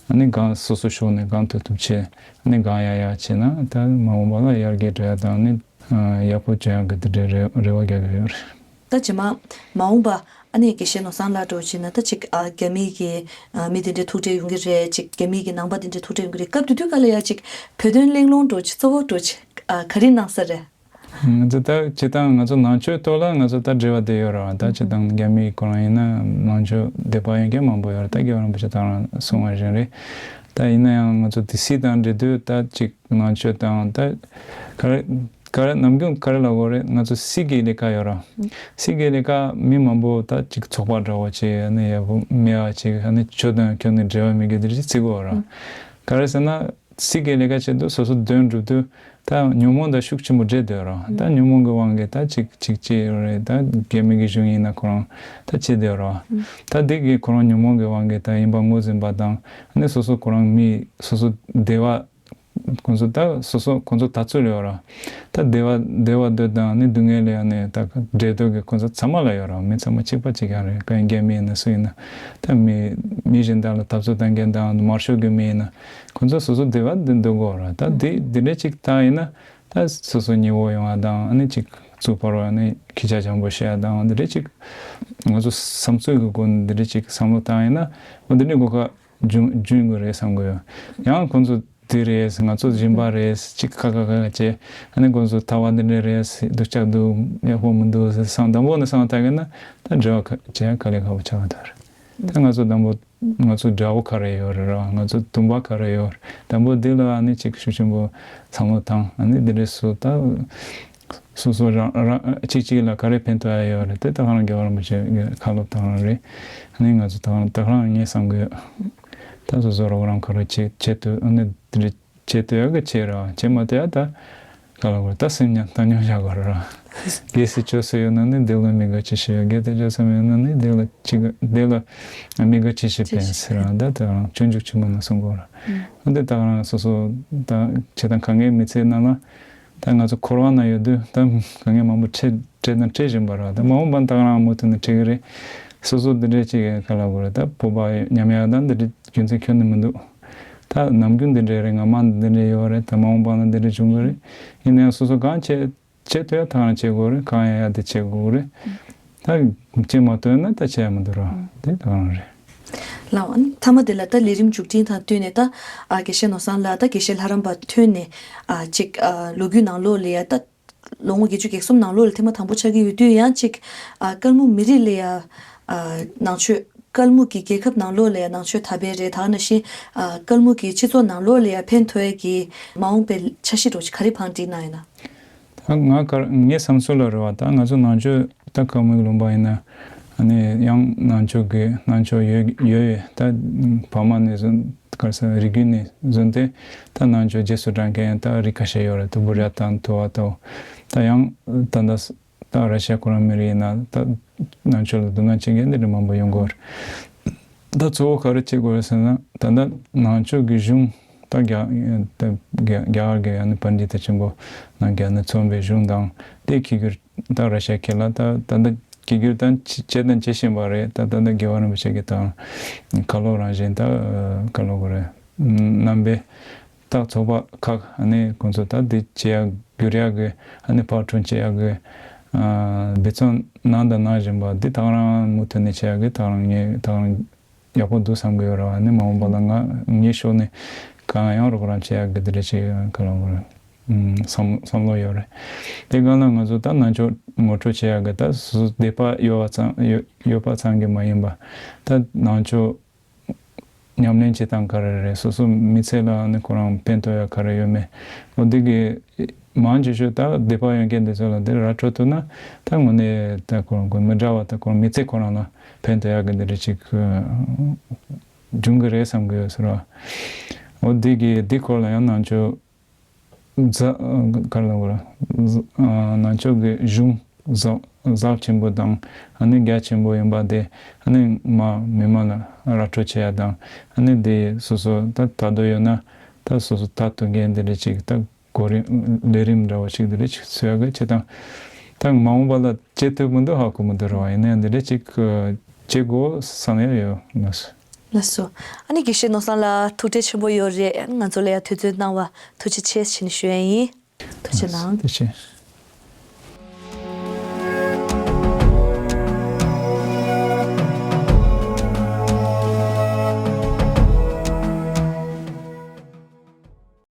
ཨ་ནི་གང་སོ་སོ་ཕྱོགས་ནས་གང་ཐུབ་ཐུབ་བྱས་ཨ་ནི་གང་ཡག་ཡག་བྱས་ན་ད་མ་འོངས་པ་ལ་ཡར་རྒྱས་འགྲོ་ཡག་དང་ཨ་ནི་ཡག་པོ་བྱུང་ཡག་གི་འདི་འདྲའི་རེ་རེ་བ་རྒྱག་གི་ཡོད་རེད། ད་རྗེས་མ་མ་འོངས་པ་ཨ་ནི་དགེ་བཤེས་ནོར་བཟང་ལགས་འདྲ་བོ་བྱས་ན་ད་ཅིག་ཨ་རྒྱ་མི་གི་ཨ་མི་དེ་འདྲའི་ཐུག་འཕྲད་ཡོང་གི་རེད། ཅིག་རྒྱ་མི་གི་ནང་པ་དེ་འདྲའི་ཐུག་འཕྲད་ཡོང་གི་རེད། སྐབས་དེ་དུས་ག་ལ་ཡ་ཅིག་བོད་དོན་གླེང་སློང་འདྲ་བོ་ཅིག་གཙོ་བོ་འདྲ་བོ་ཅིག་ཨ་ག་རེ་གནང་ས་རེད། ང་ཚོ་ད་སྤྱིར་བཏང་ང་ཚོ་ནང་ཆོས་ཐོག་ལ་ང་ཚོ་ད་འབྲེལ་བ་དེ་ཡོད་རེད་བ། ད་སྤྱིར་བཏང་རྒྱ་མི་ཁོ་རང་ཡིན་ན་ནང་ཆོས་དད་པ་ཡོད་མཁན་མང་པོ་ཡོད་རེད། ད་རྒྱལ་བ་རིན་པོ་ཆེ་ད་རང་གསུང་བ་བཞིན་རེད། ད་ཡིན་ན་ཡང་ང་ཚོ་དེ་སྲིད་དང་འབྲེལ་དུས་ད་ཅིག་ནང་ཆོས་དང་ད་ག་རེ་ག་རེ་ནམ་རྒྱུན་ག་རེ་ལབ་དགོས་རེད། ང་ཚོ་སྲིད་ཀྱི་ལས་ཀ་ཡོད་ར། སྲིད་ཀྱི་ལས་ཀ་མི་མང་པོ་ད་ཅིག་ཚོགས་པ་འདྲ་བོ་ཅིག་ཨ་ནི་ཡག་པོ་མེད་པ་ཅིག་ཨ་ནི་ཆོས་དང་ཁྱོན་ནས་འབྲེལ་བ་མེད་མཁན་དེ་འདྲ་ཅིག་བརྩི་གི་ཡོད་ར། ག་རེ་ཟེར་ན་སྲིད་ཀྱི་ལས་ཀ་བྱེད་དུས་སོ་སོ་དོན་སྒྲུབ་དུས་ད་ཉོན་མོངས་དང་ཤུགས་ཆེན་པོ་འདྲེས་བསྡད་ཡོད་ར། ད་ཉོན་མོངས་ཀྱི་དབང་གིས་ད་ཅིག་ཅིག་ཅིག་རེད། ད་རྒྱ་མི་གི་གཞུང་ཡིན་ན་ཁོ་རང་ད་བྱེད་བསྡད་ཡོད་ར། ད་འདི་གི་ཁོ་རང་ཉོན་མོངས་ཀྱི་དབང་གིས་ད་ཡིན་པ་ངོས་ཟིན་པ་དང་ཨ་ནི་སོ་སོ་ཁོ་རང་མི་སོ་སོ་བདེ་བ་ ཁོང་ཚོ་ད་སོ་སོ་ཁོང་ཚོ་ད་ཚུར་ཡོད་ར། ད་བདེ་བ་བདེ་བ་འདོད་དང་ནི་སྡུག་བསྔལ་ལ་ཡང་ནི་ད་འབྲེལ་གཏོགས་ཀྱི་ཁོང་ཚོ་ཚང་མ་ལ་ཡོད་ར། མི་ཚང་མ་གཅིག་པ་གཅིག་རྐྱང་རེད། གང་རྒྱ་མི་ཡིན་ན་སུ་ཡིན་ན། ད་མི་མི་གཞན་དག་ལ་འཐབ་རྩོད་གཏོང་མཁན་དང་དམར་ཤོག་གི་མི་ཡིན་ན། ཁོང་ཚོ་སོ་སོ་བདེ་བ་འདོད་འདོད་དགོས་ར། ད་འདི་འདི་འདྲ་གཅིག་ད་ཡིན་ན། ད་སོ་སོ་ཉེ་བོ་ཡོང་བ་དང་ཨ་ནི་གཅིག་གཙུག་ཕར་བ་ནི་ཁྱི་ཆ་ཆང་པོ་བཤད་དང་འདི་འདྲ་གཅིག་ང་ཚོ་བསམ་ཚུལ་གྱི་སྒོ་ནས་འདི་འདྲ་གཅིག་བསམ་བློ་བཏང་ཡིན་ན། འོ་འདི་འདྲའི་སྒོ་ཁ་འཇུ་འཇུ་དགོས་རེད་བསམ་གི་ཡོད། ཡང་ཁོང་ཚོ་འདི་རེད། ང་ཚོ་སྦྱིན་པ་རེད། གཅིག་ཁ་ཁ་ཁ་ཁ་བྱས། ཨ་ནི་ཁོང་ཚོ་ཐ་བ་འདི་འདྲ་རེད། སྡུག་ཅག་འདུག་ཡག་པོ་མི་འདུག་བསམ་དང་པོ་ནས་བསམ་བཏང་གི་ན། ད་འབྲེལ་བ་ཁ་བྱས་དཀའ་ལས་ཁག་པོ་ཆགས་པ་དང་། ད་ང་ཚོ་དང་པོ་ང་ཚོ་དགྲ་བོ་ག་རེ་ཡོད་རེད་ར། ང་ཚོ་དུམ་པ་ག་རེ་ཡོད་རེད། དང་པོ་འདི་ལ་ཨ་ནི་གཅིག་ཤུགས་ཆེན་པོ་བསམ་བློ་བཏང་། ཨ་ནི་འདི་འདྲས་སུ་ད་སོ་སོ་རང་རང་གཅིག་གཅིག་ལ་ག་རེ་ཕན་ཐོགས་ཡ་ཡོད་རེད། དེ་ད་ག་རང་རྒྱལ་བ་རིན་པོ་ཆེ་གི་བཀའ་སློབ་དང་རང་རེད། ཨ་ནི་ང་ཚོ་ད་ག་རང་ད་ག་རང་ངས་བསམ་གི་ཡོད། ད་སོ་སོ་རོགས་རམ་ག་རེ་བྱེད་བྱེད་ཐུབ། ཨ་ནི་འདི་འདྲས་བྱེད་ཐུབ་ཡ་གི་བྱེད་ར། བྱེད་མ་ཐུབ་ཡ་ད། ག་ལ་གོ་ད་སེམས་ཉམས་བཏང་སྙོམས་བཞག་དགོས་རེད་ར། རྒས་སུ་བཅོས་སུ་ཡོད་ན་ནི་བདེ་ལ་མི་དགའ་ཅི་ཞིག་ཡོད། རྒས་དང་བཅོས་སུ་མེད་ན་ནི་བདེ་ལ་ཅི་དགའ་བདེ་ལ་མི་དགའ་ཅི་ཞིག་ཕན་ཟེར་ར། ད་ད་རང་སྤྱོད་འཇུག་ཆེན་མོ་ན་གསུང་གོ་ར། འོན་ཏེ་ད་རང་སོ་སོ་ད་བྱེད་སྟངས་གང་གའི་མི་ཚེ་ནང་ལ་ད་ང་ཚོ་འཁོར་བ་ན་ཡོད་དུས་ད་གང་གའི་མང་པོ་འཕྲད་འཕྲད་དང་འཕྲད་བཞིན་པ་ར། ད་མ་འོངས་པ་ད་རང་མུ་མཐུད་ནས་འཕྲད་གི་རེད། སོ་སོ་འདི་འདྲས་ཅིག་ག་ལ་གོ་ར། ད་སྤོབས་པ་ཉམས་ཡ་ད་འདི་འདྲས་རྒྱུ་མཚན་ཁྱོན་ནས་མི་འདུག་ད་ནམ་རྒྱུན་འདི་འདྲས་རེད། ང་མ་འདི་འདྲས་ཡོད་རེད། ད་མ་འོངས་པ་ན་འདི་འདྲས་བྱུང་གི་རེད། ཡིན་ན་ཡང་སོ་སོ་གང་བྱེད་བྱེད་ཐུབ་ཡ་ད་གང་བྱེད་དགོས་རེད། གང་ཡ་ཡ་དེ་བྱེད་དགོས་རེད། ད་བྱེད་མ་ཐུབ་ན་ད་བྱེད་ཡ་མི་འདུག་ར། དེ་ད་གང་རེད། ལགས། ཨ་ནི་མཐའ་མ་དེ་ལ་ད་ལས་རིམ་མཇུག་སྒྲིལ་དང་བསྟུན་ནས་ད་ཨ་དགེ་བཤེས་ནོར་བཟང་ལགས། ད་དགེ་བཤེས་ལྷ་རམས་པ་ཐོན་ནས་ཨ་ཅིག་ཨ་ལོ་རྒྱུས་ནང་ལོགས་ལ་ཡ་ད་ལོ་ངོ་བརྒྱད་ཅུ་གྱ་གསུམ་ནང་ལོགས་ལ་ཐེངས་མ་དང་པོ་ཆགས་ཀྱི་ཡོད་དུས་ཡང་ཅིག་ཨ་དཀར་མོ་མི་རིགས་ལ་ཡ་ཨ་ནང་ཆོས་དཀར་མོ་གི་རྒྱལ་ཁབ་ནང་ལོགས་ལ་ཡ་ནང་ཆོས་དར་སྤེལ་རེད། ད་ག་ནང་བཞིན་ཨ་དཀར་མོ་གི་སྤྱི་ཚོགས་ནང་ལོགས་ལ་ཡ་ཕན་ཐོགས་ཡ་གི་མ་འོངས་པའི་འཆར་གཞི་འདྲ་བོ་ཅིག་ག་རེ་བང་སྒྲིག་གནང་ཡོད་ན། ད་ང་ག་ངའི་བསམ་ཚུལ་ལ་རེད་བ། ད་ང་ཚོ་ནང་ཆོས་ད་དཀར་མོའི་ལུང་པ་ཡིན་ན་ཨ་ནི་ཡང་ནང་ཆོས་ཀྱི་ནང་ཆོས་ཡོད་ཡོད་ཡོད། ད་ཕ་མ་ནས་བཟུང་ག་རེ་ཟེར་རིགས་རྒྱུད་ནས་བཟུང་སྟེ་ད་ནང་ཆོས་རྗེས་སུ་འབྲང་མཁན་ད་རིགས་ཁ་ཤས་ཡོད་རེད། ད་བུ་ར་དང་ཐུ་བ་དང་། ད་ཡང་ད་ད་ད་ར་ཤ་ཁོ་རང་མི་རིགས་ཡིན་ན་ད་ནང་ཆོས་ལ་དོ་སྣང་བྱེད་མཁན་འདི་འདྲ་མང་པོ་ཡོང་གི་ཡོད་རེད། ད་གཙོ་བོ་ག་རེ་བྱེད་དགོས་རེད་ཟེར་ན། ད་ད་ནང་ཆོས་ཀྱི་གཞུང་ད་རྒྱ་ད་རྒྱ་རྒྱ་གར་གྱི་ཨ་ནི་པཎྜི་ཏ་ཆེན་པོ་རྣམས་ཀྱིས་ཨ་ནི་རྩོམ་པའི་གཞུང་དང་དེ་གི་རྒྱུད་ད་ར་ཤ་ཁེ་ལ་ད་ད་ད་གི་རྒྱུད་ད་བྱེད་དང་བྱེད་བཞིན་པ་རེད། ད་ད་ད་རྒྱལ་བ་རིན་པོ་ཆེ་གི་ད་བཀའ་སློབ་རང་བཞིན་ད་བཀའ་སློབ་གོ་རེད། རྣམ་པའི་ད་ཚོགས་པ་ཁག་ཨ་ནི་ཁོང་ཚོ་ད་འདི་བྱེད་ཡག་བསྒྱུར་ཡག་གི་ཨ་ནི་ཕར་སྐྲུན་བྱེད་ཡག་གི་འབད་བརྩོན་གནང་དང་གནང་བཞིན་པ་འདི་ད་ག་རང་མུ་མཐུད་ནས་བྱེད་ཡག་གི་ད་ག་རང་ངས་ད་ག་རང་ཡག་པོ་འདུག་བསམ་གི་ཡོད་ར། ཨ་ནི་མ་འོངས་པ་ལ་ང་ངའི་ཕྱོགས་ནས་གང་ཡང་རོགས་རམ་བྱེད་ཡག་གི་འདི་འདྲ་ཅིག་ག་རང་གོ་ར་བསམ་བསམ་བློ་ཡོད་རེད། དེ་གང་ལ་ང་ཚོ་ད་ནང་ཆོས་ངོ་སྤྲོད་བྱེད་ཡག་གི་ད་སོ་སོ་སྡེ་པ་ཡོད་པ་ཙམ་ཡོད་ཡོད་པ་ཙམ་གྱིས་མ་ཡིན་པ་ད་ནང་ཆོས་ཉམས་ལེན་བྱེད་སྟངས་ག་རེ་རེད། སོ་སོ་མི་ཚེ་ལ་ནི་ཁོ་རང་ཕན་ཐོགས་ཡ་ག་རེ་ཡོད་མེད། འོ་འདི་གི་མང་ཆེ་ཤོས་ད་སྡེ་པ་ཡོད་མཁན་འདི་ཚོ་ལ་འདི་ར་འཕྲོད་ཐུབ་ན་ད་དངོས་གནས་ད་ཁོ་རང་ཁོ་མི་འདྲ་བ་ད་ཁོ་རང་མི་ཚེ་ཁོ་རང་ལ་ཕན་ཐོགས་ཡ་གི་འདི་རེ་ཅིག་འབྱུང་གི་རེད་བསམ་གི་ཡོད་ཟེར་བ། འོ་འདི་གི་འདི་སྐོར་ལ་ཡང་ནང་ཆོས་ཛ་ག་རེ་ལབ་དགོས་རེད། ཛ་ནང་ཆོས་ཀྱི་གཞུང་ཟབ་ཟབ་ཆེན་པོ་དང་ཨ་ནི་རྒྱ་ཆེན་པོ་ཡིན་པ་དེ་ཨ་ནི་མ་མི་མང་ལ་ར་སྤྲོད་བྱེད་ཡ་དང་ཨ་ནི་དེ་སོ་སོ་ད་ད་དུང་ཡོད་ན་ད་སོ་སོ་ད་དུང་འགན་དེ་འདྲ་ཅིག་ད་གོ་རིམ་ལས་རིམ་འདྲ་བོ་ཞིག་དེ་འདྲ་ཅིག་འཚོལ་ཡ་གི་བྱེད་སྟངས་ད་མ་འོངས་པ་ལ་བྱེད་ཐུབ་མི་འདུག་ཧ་གོ་མི་འདུག་ར་བ། ཡིན་ན་ཡང་འདི་འདྲ་ཅིག་བྱེད་དགོས་བསམ་ཡ་ཡོད་ལགས་སོ། ལགས་སོ། ཨ་ནི་དགེ་བཤེས་ནོར་བཟང་ལགས་ཐུགས་རྗེ་ཆེན་པོ་ཡོད་རེད། ང་ཚོ་ལ་ཡ་དུས་ཚོད་གནང་བ་ཐུགས་རྗེ་ཆེ་ཞེས་ནས་ཞུ་ཡ་ཡིན། ཐུགས་རྗེ་གནང་། ཐུགས་རྗེ་ཆེ།